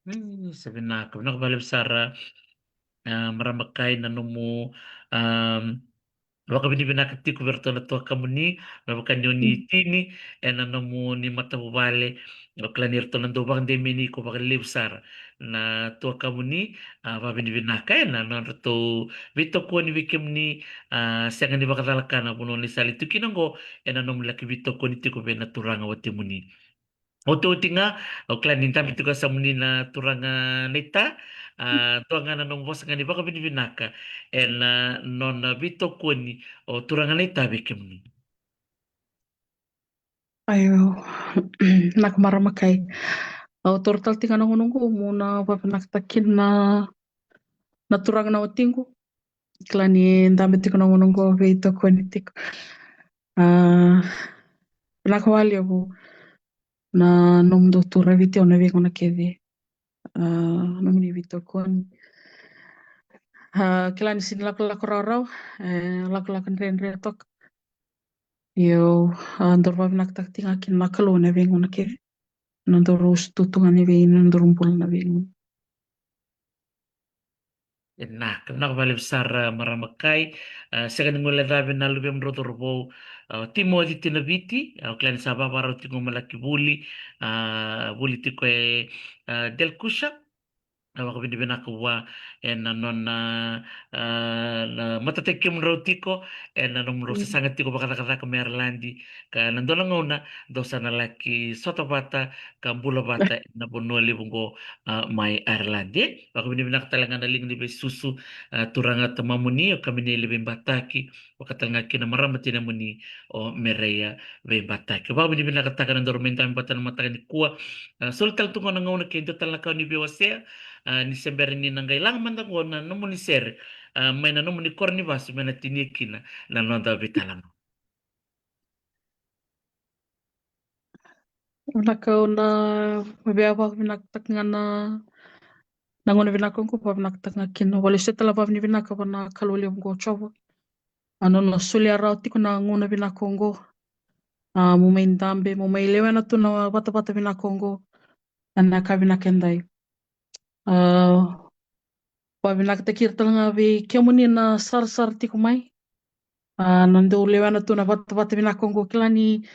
Mm, se vinaka, vinaka vakalevu sara, a, marama Kai na nomu, am, vakavinavinaka tiko vei ratou na tuakamuni, me vaka ni o ni tini ena nomuni matavuvale. Au kila ni ratou na dau vakademeni iko vakalevu sara na tuakamuni, a, vakavinavinaka ena nodratou veitokoni vei kemuni, a, sega ni vakacalaka na vanua ni sa lai tu kina oqo, ena nomu laki veitokoni tiko vei na turaga watimuni. Otioti ga, au kila ni dabe tiko e yasamuni na turaga naita, a, dua ga na nomu vosa ga ni vakavinavinaka ena nona veitokoni o turaga naita vei kemuni. Io, vinaka marama Kai. Au taura tale tiko ga na gauna oqo meu na vavinakataka kina na, na turaga na watiqu. Kila ni dabe tiko na gauna oqo, veitokoni tiko. A, vinaka vakalevu na nomudou tu raviti au na veigauna kece. A, nomuni veitokoni. A, kila ni sega ni lakolako rawarawa, e, lakolako dredre toka. Io, a, daru vavinakataka tiko ga kina na Kalou na veigauna kece. Na nodaru usutu tu ga ni vei, na nodaru bula na veigauna. Vinaka, vinaka vakalevu sara marama Kai. A, sega ni guilecavi na luvemudrau cauravou, a, o Timoci Tinaviti, a, au kila ni sa vavarau tiko me laki vuli, a, vuli tiko e, a, Delkusha. A, vakavinavinaka vua ena nona, a, na matataki kemudrau tiko ena nomudrau sasaga tiko vakacakacaka mai Araladi, ka na dua na gauna dou sa na laki sota vata ka bula vata ena vanua levu oqo, a, mai Araladi. Vakavinavinaka tale ga na liga ni veisusu, a, turaga tamamuni o Kamineli Veibataki, vaka tale ga kina marama tinamuni o Mereia Veibataki. Vakavinavinakataka na nodaru mai dabe vata na mataka nikua. A, soli tale tu ga na gauna ke dua tale na ka ni veiwasea, a, ni se bera ni na qai laga mada oqo na nomuni sere, a, mai na nomuni koro ni vasu me na tinia kina na noda veitalanoa. Vinaka, au na via vakavinakataka ga na, na gauna vinaka oqo, vakavinakataka ga kina, vakalesuya tale na vakavinavinaka vua na Kalou levu oqo o Jiova. A, nona solia rawa tiko na gauna vinaka oqo. A, mo mai dabe, mo mai lewena tu na vatavata vinaka oqo ena ka vinaka edai. A, vakavinakataki ira tale ga vei kemuni na sarasara tiko mai. A, na dau lewena tu na vatavata vinaka oqo, kila ni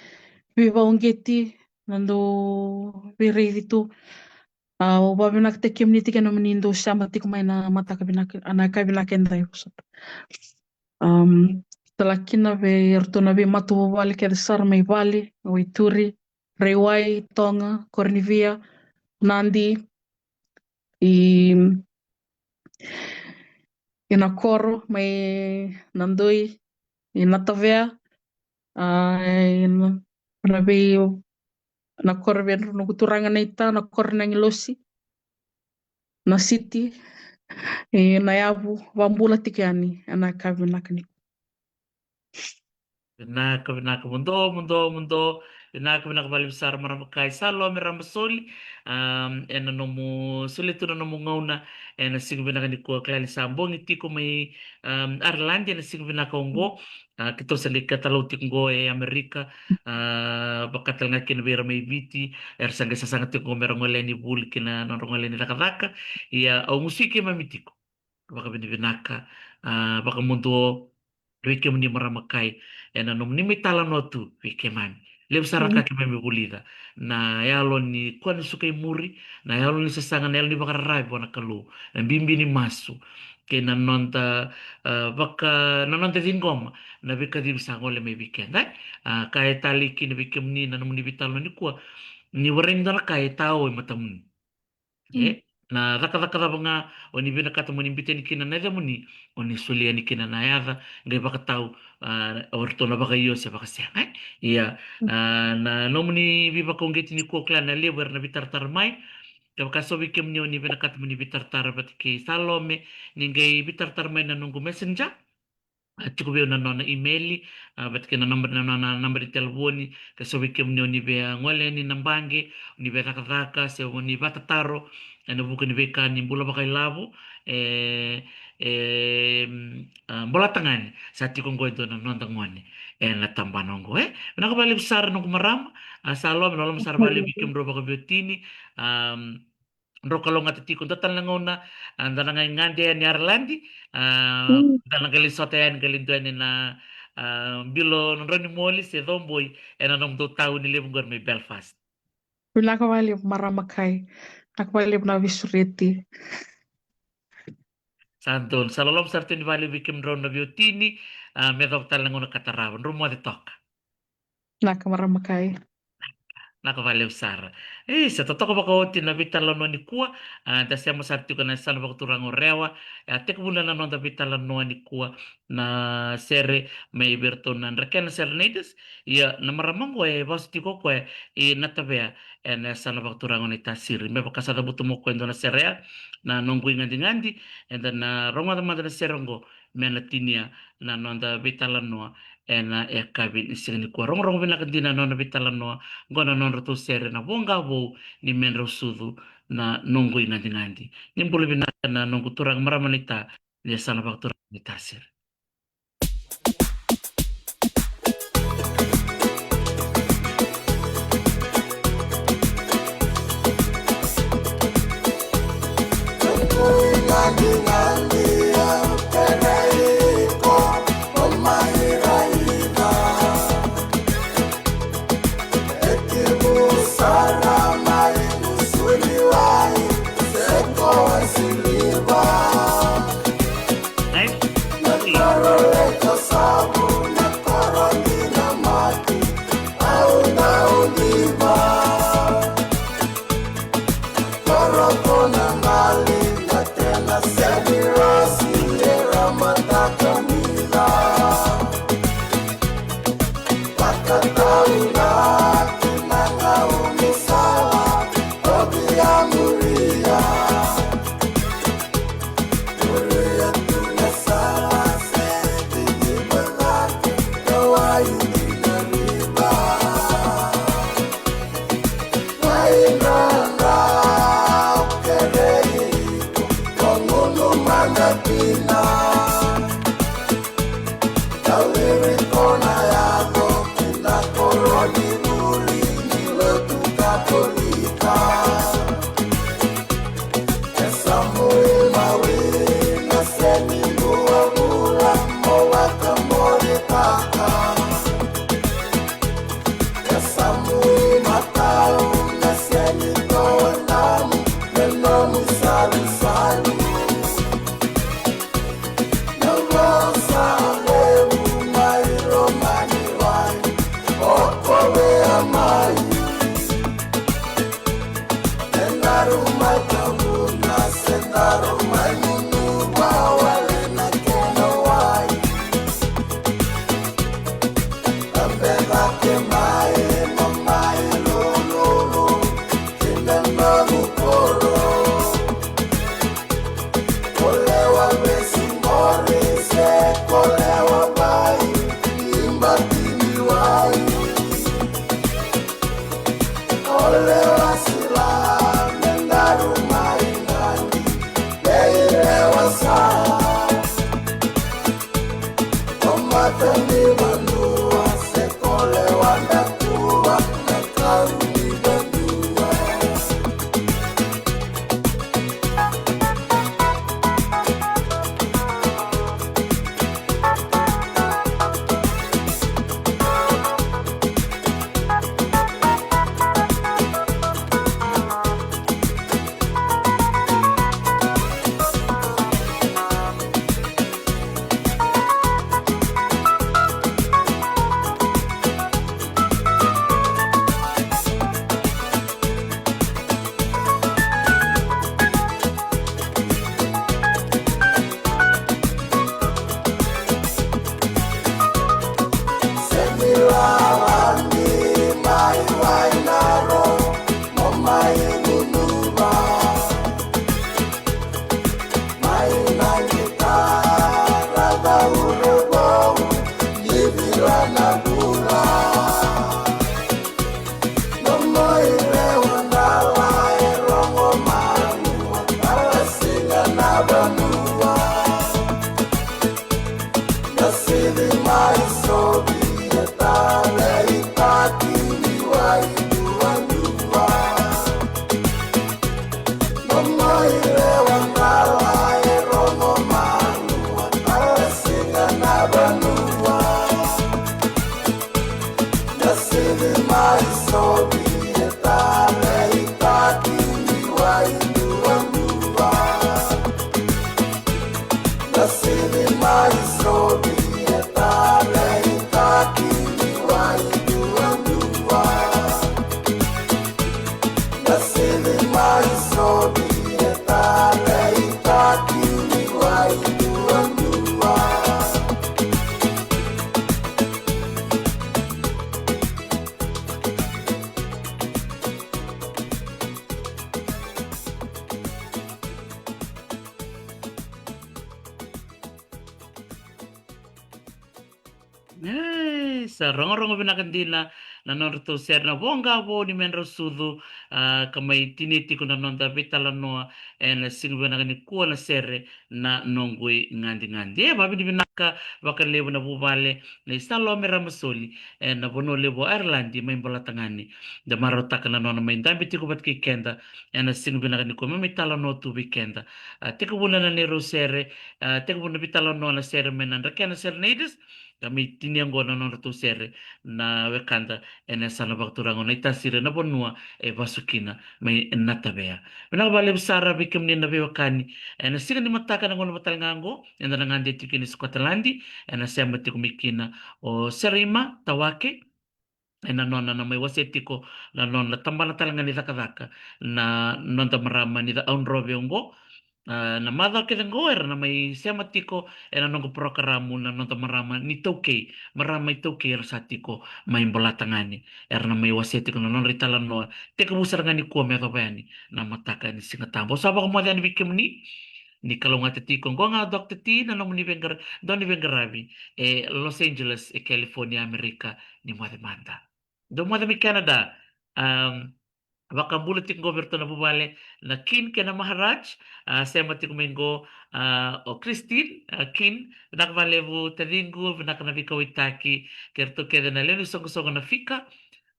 veivakauqeti, na dau veiraici tu. A, au vakavinakataki kemuni tiko ena nomuni dau sema tiko mai na mataka vinaka, a, na ka vinaka edai, vosota. Um, talaki kina vei iratou na veimatavuvale kece sara mai vale, o Ituri, Raiwai, Toga, Koronivia, Nadi, i, i Nakoro, mai Nadoi, i Natavea, a, i na, na vei, Nakoro vei noqu turaga naita, Nakoro na Agilosi, Nasiti, i Nayavu, vabula tiko yani, ena yakavi vinaka nikua. Vinaka, vinaka, muduo, muduo, muduo. Vinaka, vinaka vakalevu sara marama kai Salome Ramasoli. Um, ena nomu solia tu na nomu gauna ena siga vinaka nikua, kila ni sa bogi tiko mai, um, Ireland ena siga vinaka oqo. A, keitou sa qai katalau tiko oqo e Amerika, a, vaka tale ga kina vei ira mai Viti, era sa qai sasaga tiko oqo me ra gole yani vuli kina nodra gole yani cakacaka. Ia, au gusuvi keimami tiko vakavinavinaka, a, vakamuduo vei kemuni marama kai ena nomuni mai talanoa tu vei keimami. Levu sara ka keimami vulica na yalo ni kua ni suka i muri, na yalo ni sasaga, na yalo ni vakararavi vua na Kalou, na bibi ni masu, kei na noda, a, vaka, na noda ciqoma na veikacivi sa gole mai vei keda, e? A, ka e talei kina vei kemuni na nomuni veitalanoa nikua, ni warai ni dua na ka e tao e matamuni. E, na cakacaka cava ga o ni vinakata mo ni biuta yani kina na yacamuni, o ni solia yani kina na yaca, qai vakatau, a, o ratou na vakaio se vakasega, e? Ia, a, na nomuni veivakauqeti nikua, kila na levu era na veitaratara mai. Kevaka so vei kemuni o ni vinakata mo ni veitaratara vata kei Salome, ni qai veitaratara mai na noqu messenger. A, tiko vei au na nona imeli, a, vata kei na naba, na nona naba ni talevoni, ka so vei kemuni o ni via gole yani na baqe, o ni via cakacaka, se o ni vatataro ena vuku ni veika ni bula vakailavo, e, e, mm, a, Bolatagane, sa tiko oqo e dua na noda gone ena tabana oqo, e. Vinaka vakalevu sara noqu marama, a, Salome, loloma sara vakalevu vei kemudrau vakaveiwatini, a, drau kalougata tiko, dua tale na gauna, a, da na qai gade yani Ireland, a, da na qai lai sota yani, qai lai dua yani na, a, bilo na drau ni moli se coboi ena nomudou tauni levu qori mai Belfast. Vinaka vakalevu marama kai. Vinaka vakalevu na veisureti. Sa donu, sa loloma sara tu yani vakalevu vei kemudrau na veiwatini, a, me yacova tale na gauna ka tarava, drau moce toka. Vinaka marama kai. Vinaka vakalevu sara. E, sa totoka vakaoti na veitalanoa nikua, a, da sema sara tiko ena yasana vakaturaga o Rewa, e, a tekivuna na noda veitalanoa nikua na sere mai vei iratou na Drakena Serenaders. Ia, na marama oqo e vasu tiko o koya i Natavea ena yasana vakaturaga o Naitasiri. Me vaka sa cavuta mai o koya e dua na sere ya, na Noqu iGadigadi, eda na rogoca mada na sere oqo me na tinia na noda veitalanoa ena yakavi ni siga nikua. Rogorogo vinaka dina na nona veitalanoa, oqo na nodratou sere na Voqa Vou ni Me Drau Sucu, na Noqu iGadigadi. Ni bula vinaka na noqu turaga marama naita ni yasana vakaturaga o Naitasiri. Vanua. Na sili mai Sovieta, leitaki ni wai duadua. Momoi lewa qala e rogo malua, a siga na vanua. Na sili mai Sovieta, leitaki ni wai duadua. Na sili mai Sovieta, leitaki ni wai duadua. Na sili mai Sovieta, leitaki ni wai duadua. E, sa rogorogo vinaka dina na nodratou sere na Voqa Vou ni Medrau Sucu, a, ka mai tinia tiko na noda veitalanoa ena siga vinaka nikua na sere Na Noqu iGadigadi. E, vakavinavinaka vakalevu na vuvale nei Salome Ramasoli ena vanua levu o Ireland mai Bolatagane. Da marautaka na nona mai dabe tiko vata kei keda ena siga vinaka nikua me mai talanoa tu vei keda. A, tekivuna na neirau sere, a, tekivuna veitalanoa na sere mai na Drakena Serenaders, ka mai tinia oqo na nodratou sere na wekada ena yasana vakaturaga o Naitasiri ena vanua e vasu kina mai Natavea. Vinaka vakalevu sara vei kemuni na veiwekani. Ena siga ni mataka na gauna vata tale ga oqo, eda na gade tiko kina i Scotland, ena sema tiko mai kina o Serima Tawake, ena nona na mai wasea tiko na nona tabana tale ga ni cakacaka na noda marama ni Cakaudrove oqo. A, na macawa kece oqo era na mai sema tiko ena noqu porokaramu na noda marama ni taukei, marama iTaukei era sa tiko mai Bolatagane. Era na mai wasea tiko na nodra italanoa, tekivu sara ga nikua me yacova yani na mataka ni Sigatabu. Au sa vakamoce yani vei kemuni ni kalougata tiko, oqo ga o Doctor T na nomuni veiqara-, dauniveiqaravi e Los Angeles e California, Amerika. Ni moce mada. Dou moce mai Canada. Am, vakabula tiko qo vei iratou na vuvale na Kin kei na Maharaj. A, sema tiko mai qo, a, o Christine, a, Kin. Vinaka vakalevu taciqu, vinaka na veikauwaitaki kei iratou kece na lewe ni soqosoqo na Fika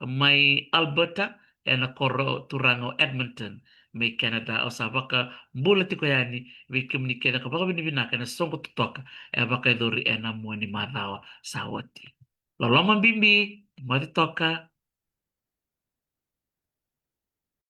mai Alberta ena koro turaga o Edmonton mai Canada. Au sa vakabula tiko yani vei kemuni kece ka vakavinavinaka ena soqo totoka e vakayacori ena mua ni macawa sa oti. Loloma bibi, moce toka.